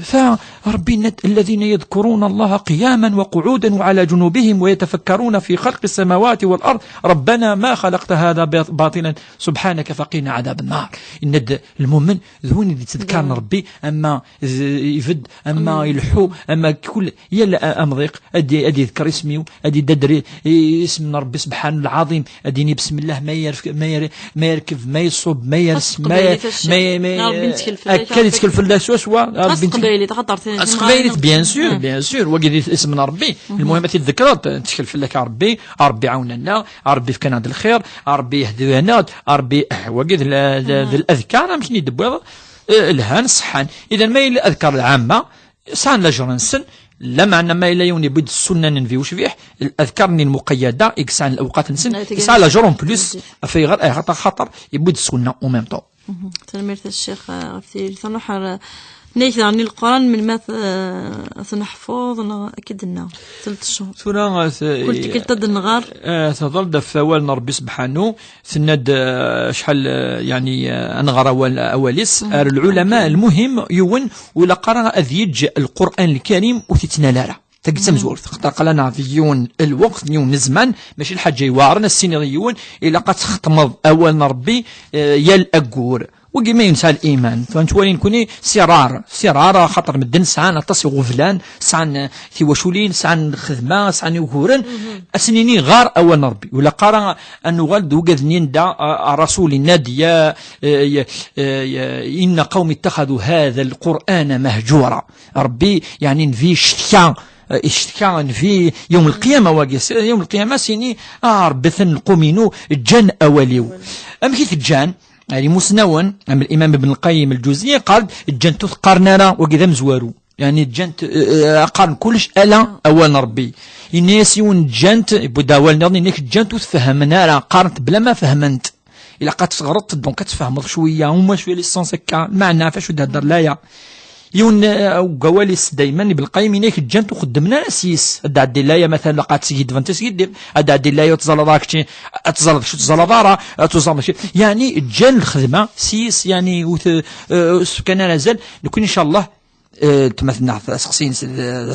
فربي ند-، الذين يذكرون الله قياما وقعودا وعلى جنوبهم ويتفكرون في خلق السماوات والأرض: ربنا ما خلقت هذا باط-، باطلا سبحانك فقنا عذاب النار. إن د-، المؤمن ذوين اللي تذكرنا ربي، أما ذ-، يفد، أما يلحو، أما كل، يلا أ-، أمضيق، أدي، أدي يذكر اسمي، أدي ددري اسم ربي سبحانه العظيم، أديني بسم الله، ما يرف-، ما ير-، ما يركب، ما يصب، ما يرس، ما ي-، ما ي-، ما ي-، ربي نتكلف لك، أكل يتكلف لك سوسوا، ربي نتكلف. قبيلي تهضر ثاني. قبيلي، بيان سور، بيان سور، وقيل اسم ربي. المهم تذكرت، تذكر في لك ربي، ربي عاوننا، ربي فكان هذا الخير، ربي يهدينا، ربي، آه، وقيل ال-، ال-، الأذكار، أمكن يدبر، آه، الهان، صحان. إذا ما هي الأذكار العامة، سان لا جور نسن، لا معنى ما إلا يوني بود السنة ننفي وشبيح، الأذكار ني المقيدة، إكسان الأوقات نسن، لا، تقدر إكسان لا جور أون بليس، تقدر. في غير، آه، خاطر، خاطر، يبود السنة أو ميم طون. تنميرت الشيخ، آه، غفتي، تنحر، آه، نيك دعني القرآن من ما ث-، آه، تنحفظ، نا، أكيد لنا. ثلاث شهور. ثورة، آه، ث-، كل تكلت النغار. آه، تظل دف أول ربي سبحانه، ثناد، آه، شحال، آه، يعني، آه، أنغار أول، أوليس. آر العلماء المهم يون ولا قرأ أذ يج القرآن الكريم وتتنالارا. تقسم زور، تختار قال أنا في يون الوقت، يون الزمان، ماشي الحاجة يوارن السيناريون، إلا قد تختمض أول ربي، آه، يا الأقور. وكما ينسى الإيمان، فنتوالي نكوني سرار، سرار خاطر مدن سعان أطاس غفلان، سعان ثيوشولين، سعان خدمة، سعان يوهورن، أسنيني غار أول ربي. ولا قرأ أن نغال دوغذ نيندا، آه، الرسول النادي يا، آه، يا، آه، يا، إن قوم اتخذوا هذا القرآن مهجورا. ربي يعني نفي شتكا، آه، شتكا نفي يوم القيامة واقيس، يوم القيامة سيني، آه، ربي ثن القومينو جن أوليو. أم كيف جان؟ يعني مسنون، أم الإمام ابن القيم الجوزية قال: "جنت ثقارنانا وقذا مزوارو". يعني جنت، آه، آه، قارن كلش ألا أوان ربي. إني سيون جنت، بود أوال نظني إنك جنت وتفهمنا، لا قارنت بلا ما فهمنت. إلا قد صغرت، دونك تفهمض شوية، هما شوية ليسونس هكا، المعنى فاش تهدر لايا. يون، آه، قواليس دايمًا ابن القيم إنك جنت وخدمنا سيس. أدعدي لايا مثلًا لقد سيد فانت سيد، أدعدي لايا تزال راك تزال شو تزال دارا، تزال شي. يعني جان الخدمة سيس، يعني وث-، آه، سكان رزال. نكون إن شاء الله، آه، تمثلنا سقسين س-،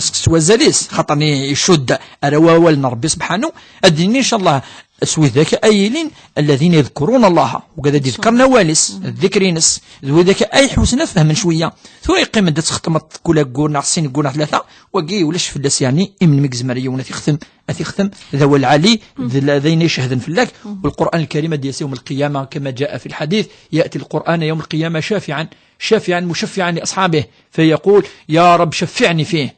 سقس وزاليس، خاطرني يشد أرى ووالنا ربي سبحانه. أديني إن شاء الله سوي ذاك أيلين الذين يذكرون الله، وكذا يذكرنا والس، الذكر ينس، ذوي ذاك أي حوسنا فهم شوية. ثو يقيم دا تختمط كل قورنا، حسين قورنا ثلاثة، وقي ولاش فلاس يعني، إمن مكزمر يوم تخدم، أتخدم، ذا هو العلي، ذا ذين يشهدن فلاك، والقرآن الكريم ديس يوم القيامة كما جاء في الحديث، يأتي القرآن يوم القيامة شافعا، شافعا مشفعا لأصحابه، فيقول: "يا رب شفعني فيه".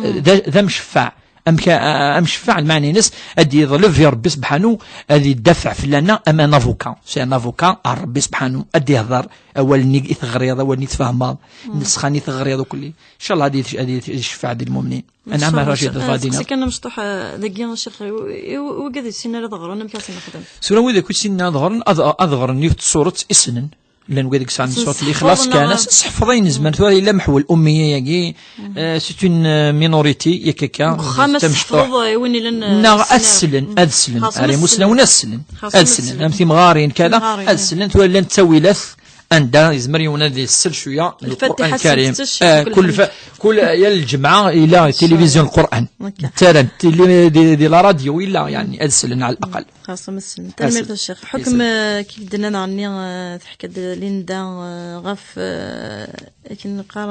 ذا، ذا مشفع. Amek a- a- amceffaɛ, lmeɛna-ines ad yeḍleb i Ṛebbi sebḥanu ad idafeɛ fell-aneɣ, am un avocat. C'est un avocat ar Ṛebbi sebḥanu, ad d-ihḍeṛ awal-nni i teɣriḍ, awal-nni tfehmeḍ, nnessxa-nni teɣriḍ ukli. Incallah ad yet- ad yet- ad yecfeɛ di lmumnin. Anɛam, a Racid, ad ɣ-d-tiniḍ. Kan amecṭuḥ, eh, dagi, a Ccix, i, i, i wigad ur ssinen ara ad ɣren, amek ara sen-nexdem? Tura wid akk ur ssinen ad ɣren, ad, ad ɣren yiwet n tsuret i ssnen. Llan wid i yesɛan surat Lixlaṣ kan, ad sseḥfeḍ ayen zemren. Tura yella meḥwel ummiya-agi, eh, c'est une, eh, minorité, yak akka, deg uxxam ad tamecṭuḥt. Sseḥfeḍ i win ilan, eh, neɣ ad slen, ad slen. Ar imusnawen ad slen. Ad slen, am timɣarin kada, ad slen. Tura llant ttawilat anda yezmer yiwen ad yessel cwiya n Lqur'an Lkarim. Eh, kul fa-, kul, ya lǧemɛa yella tilivizyu n Lqur'an. Ttaran, tili-, di, di la radio yella, yani, ad slen ɛla laqal. Xas am ssnen. Tanemmirt a Ccix. Ḥukm, eh, kif d-nnan daɣenni, eh, teḥka-d Linda, eh, ɣef, eh, akken neqqar,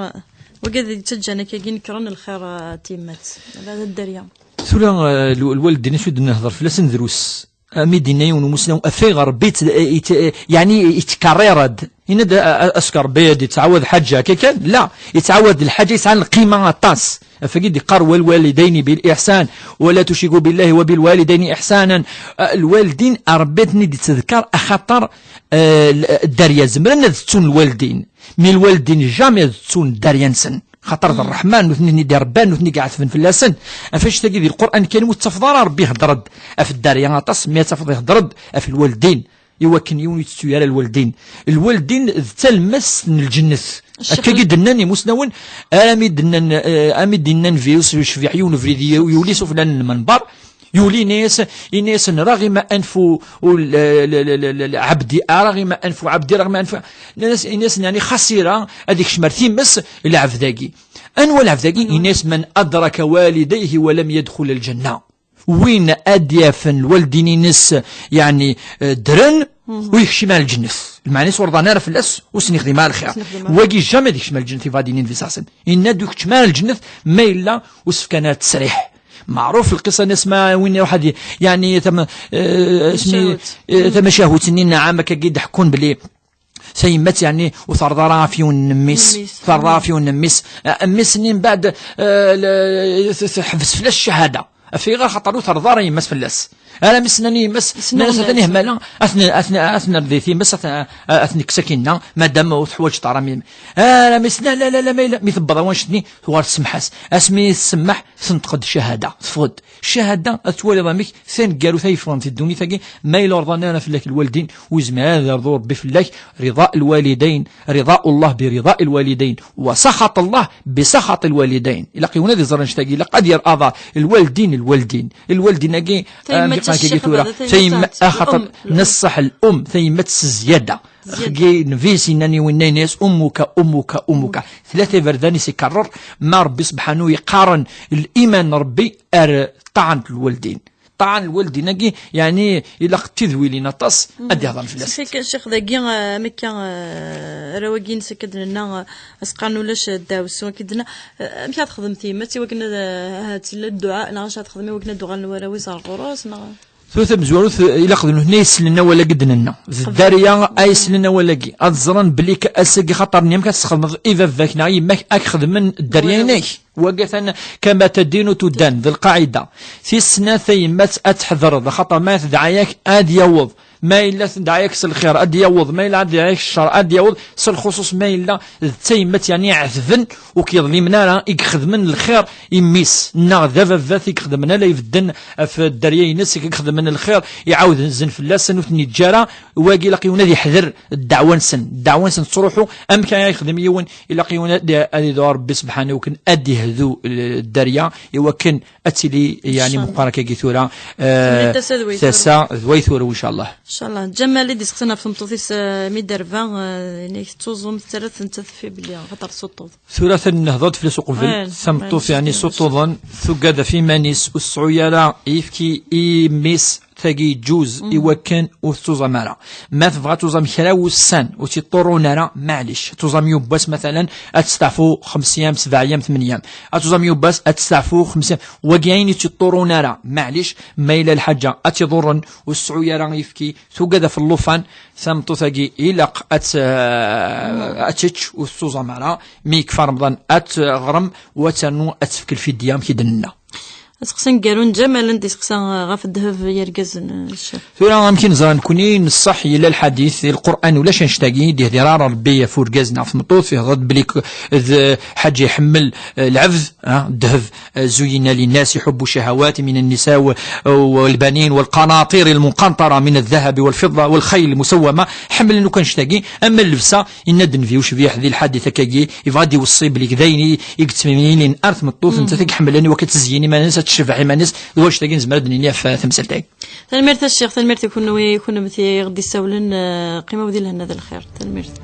wigad yettaǧǧan akkagi nekren lxir, eh, tiyemmat. Ala d dderya. Tura, eh, lw-, lwaldin acu d-nehder fell-asen drus. Am i d-yenna yiwen umusnaw, afay ɣer Rebbi yet-, yet-, yeɛni yettkarriṛ-d. Yenna-d, a-, a-, ask Rebbi ad yettɛawad lḥaǧa akka kan? La, yettɛawad lḥaǧa yesɛan lqima aṭas. Afagi d-yeqqar: "Wal walidayni bil ihsan, wa la tushriku billahi wa bil walidayni ihsanan." A, lwaldin, a, Rebbi ad ten-id-yettdekkeṛ axaṭer, eh, l-, dderya zemren ad ttun lwaldin. Mi lwaldin jamais ad ttun dderya-nsen. Xaṭer d ṛṛeḥma, nutni i d-iṛebban, nutni i iɛetben fell-asen. Ɣef annect-agi di Lqur'an kan ur tettafeḍ ara Rebbi iheddeṛ-d ɣef dderya aṭas, mi ad tafeḍ iheddeṛ-d ɣef lwaldin. I wakken yiwen ur yettettu ara lwaldin. Lwaldin d talemmast n lǧennet. Akka i d-nnan imusnawen, armi d-nnan, eh, armi d-nnan virus yecbiḥ yiwen ubrid, yuli sufella n lmenber, yuli, yenna-yas, yenna-yasen: "Raɣima anfu, u, l-, l-, l-, l-, l-, abdi, ah, raɣima anfu abdi, raɣima anfu." Yenna-yas, yenna-yasen, yani, xasira ad ikcem ar times lɛebd-agi. Anwa lɛebd-agi? Yenna-yas: "Man adraka walidayhi wa lam yadxul al-janna." Win ad d-yafen lwaldin-ines, yani, eh, ddren, ur yekcim ara lǧennet. Lmeɛna-s ur ḍan ara fell-as, ur sen-yexdim ara lxir. Wagi jamais ad yekcem ara lǧennet, ibɣa ad d-yini Nnbi ṣaṣen. Yenna-d ur yekcim ara lǧennet ma yella ur s-fkan ara ttesriḥ. Meɛruf lqisa n asma win iruḥ ad y-, yani, tam-, eh, asmi, eh, tamacahut-nni, nɛam, akka i d-ḥekkun belli tayemmat, yani, ur terḍa ara ɣef yiwen n mmi-s. Ur terḍa ɣef yiwen n mmi-s. Eh, mmi-s-nni mbeɛd, eh, l-, t-, teḥbes fell-as ccahada. Ɣef ayɣer? Xaṭer ur terḍa ara yemma-s fell-as. Armi s-nnan i yemma-s, nnan-as: "Atan ihmala, ad ten-, ad ten-, ad ten-rdi times, ad ten-, ad ten-nekkes akkinna, madam ur teḥwaǧeḍ ara mmi." Armi s-, "La, la, la, la, ma yella." Mi tewweḍ ɣer wannect-nni, tuɣal tsemmeḥ-as. Asmi i tsemmeḥ, tenṭeq-d ccahada, teffeɣ-d. Ccahada, ad twaliḍ amek taneggarut ay yeffɣen di ddunit-agi, ma yella ur rḍan ara fell-ak lwaldin, ur yezmir ara ad yerḍu Rebbi fell-ak. Rida lwalidayn, rida Allah bi rida lwalidayn, wa saxat Allah bi saxat lwalidayn. Ilaq yiwen ad iẓer annect-agi, ilaq ad yerr aḍar lwaldin, lwaldin. Lwaldin-agi, tayemmat, ah, d tayemmat, axaṭer neṣṣeḥ l-um, tayemmat s zzyada. Zzyada. Axgi Nnbi s-yennan i winna, yenna-yas: "Ummuka, ummuka, ummuka." Tlata iberdan i s-ikerrer, ma Rebbi subḥanu yeqqaren liman n Rebbi ar ṭṭaɛa n lwaldin. Ṭṭaɛa n lwaldin-agi, yani, ilaq tidwilin aṭas, ad d-ihḍer fell-as. Ccix, ccix dagi, eh, am akka, eh, arraw-agi-ines akka d-nenna, eh, as-qqaren ulac, eh, ddaɛwessu, akka d-nenna, eh, amek ara texdem tyemmat i wakken ad, eh, ahat yella dduɛa, neɣ acu ara texdem i wakken ad d-uɣalen warraw-is ar ɣur-s, neɣ? Tura tamezwarut, ilaq d nutni ay yeslen awal-agi d-nenna. D dderya ay yeslen awal-agi. Ad ẓren belli ka-, ass-agi xaṭer-nni amek ad tesxedmeḍ i baba-k neɣ yemma-k ad k-xedmen dderya-inek. Wagi atan kama tadinu tudan, d lqaɛida. Tis snat, tayemmat ad tḥedreḍ, axaṭer ma tedɛa-yak ad yaweḍ. Ma yella tedɛa-yak s lxir, ad yaweḍ. Ma yella tedɛa-yak s ccer, ad yaweḍ. S lxuṣuṣ ma yella d tayemmat, yani, iɛetben, ur k-yeḍlimen ara, i ixedmen lxir i mmi-s, neɣ d ababat i ixedmen ala ibedden ɣef dderya-ines, i ixedmen lxir, iɛawed zen fell-asen, ur ten-yeǧǧa ara. Wagi ilaq yiwen ad iḥder ddeɛwa-nsen. Ddeɛwa-nsen tettruḥu, amek ara yexdem yiwen? Ilaq yiwen ad, ad idɛu Rebbi subḥanahu, i wakken ad d-ihdu, eh, dderya, i wakken ad tili, yani, meqqar akkagi tura, eh, tasa d way turew, incallah. Incallah. Ǧamal i d-iseqsan ɣef tmeṭṭut-is, eh, mi d-terba, eh, yani, tettuẓum, tettarra-tent, tetfi belli axaṭer tessuṭṭuḍ. Tura atan nehḍer-d fell-as uqbel. Tameṭṭut, yani, suṭṭuḍen, tugad ɣef iman-is, ur tesɛu ara ayefki i mmi-s, tagi yeǧǧuz i wakken ur tettuẓam ara. Ma tebɣa ad tuẓam kra wussan ur tt-iṭṭurun ara, maɛlic. Ad tuẓam yiwwas, matalan, ad testeɛfu xemsa yam, sebɛa yam, tmenya yam. Ad tuẓam yiwwas, ad testeɛfu xemsa yam. Wagi ayen ur tt-iṭṭurun ara, maɛlic. Ma yella lḥaǧa ad tt-iḍurren, ur tesɛu ara ayefki, tugad ɣef llufan, tameṭṭut-agi ilaq ad tt-, ad tečč, ur tettuẓam ara. Mi yekfa Remḍan ad teɣrem, u ad ternu ad tefk lfidya, amek i d-nenna. Aseqsi n Garun Ǧamal, anda iseqsa ɣef ddheb yergazen, eh, ccix. Tura, amek i neẓra nekni, n ṣṣeḥ yella lḥadit di Lqur'an, ulac annect-agi, d-ihdir ara Rebbi ɣef urgaz neɣ ɣef tmeṭṭut, ihder-d belli k-, d, ḥaǧa iḥemmel, eh, lɛebd, ah, ddheb, eh, زين للناس حب الشهوات من النساء و-، والبنين والقناطير المقنطرة من الذهب والفضة والخيل المسومة. Ḥemmlen akk annect-agi, ama llebsa, yenna-d Nnbi ucbiḥ di lḥadit akkagi, yebɣa ad d-iweṣṣi belli d ayen i, i yettmilin ar tmeṭṭut, nettat i iḥemmlen i wakken ad tezyin iman-is, ad tecbeḥ iman-is, d wannect-agi nezmer ad d-nini ɣef, eh, tamsalt-agi. Tanemmirt a ccix, tanemmirt i kunwi, kunemti i ɣ-d-issawlen, eh, qqimew di lehna d lxir. Tanemmirt.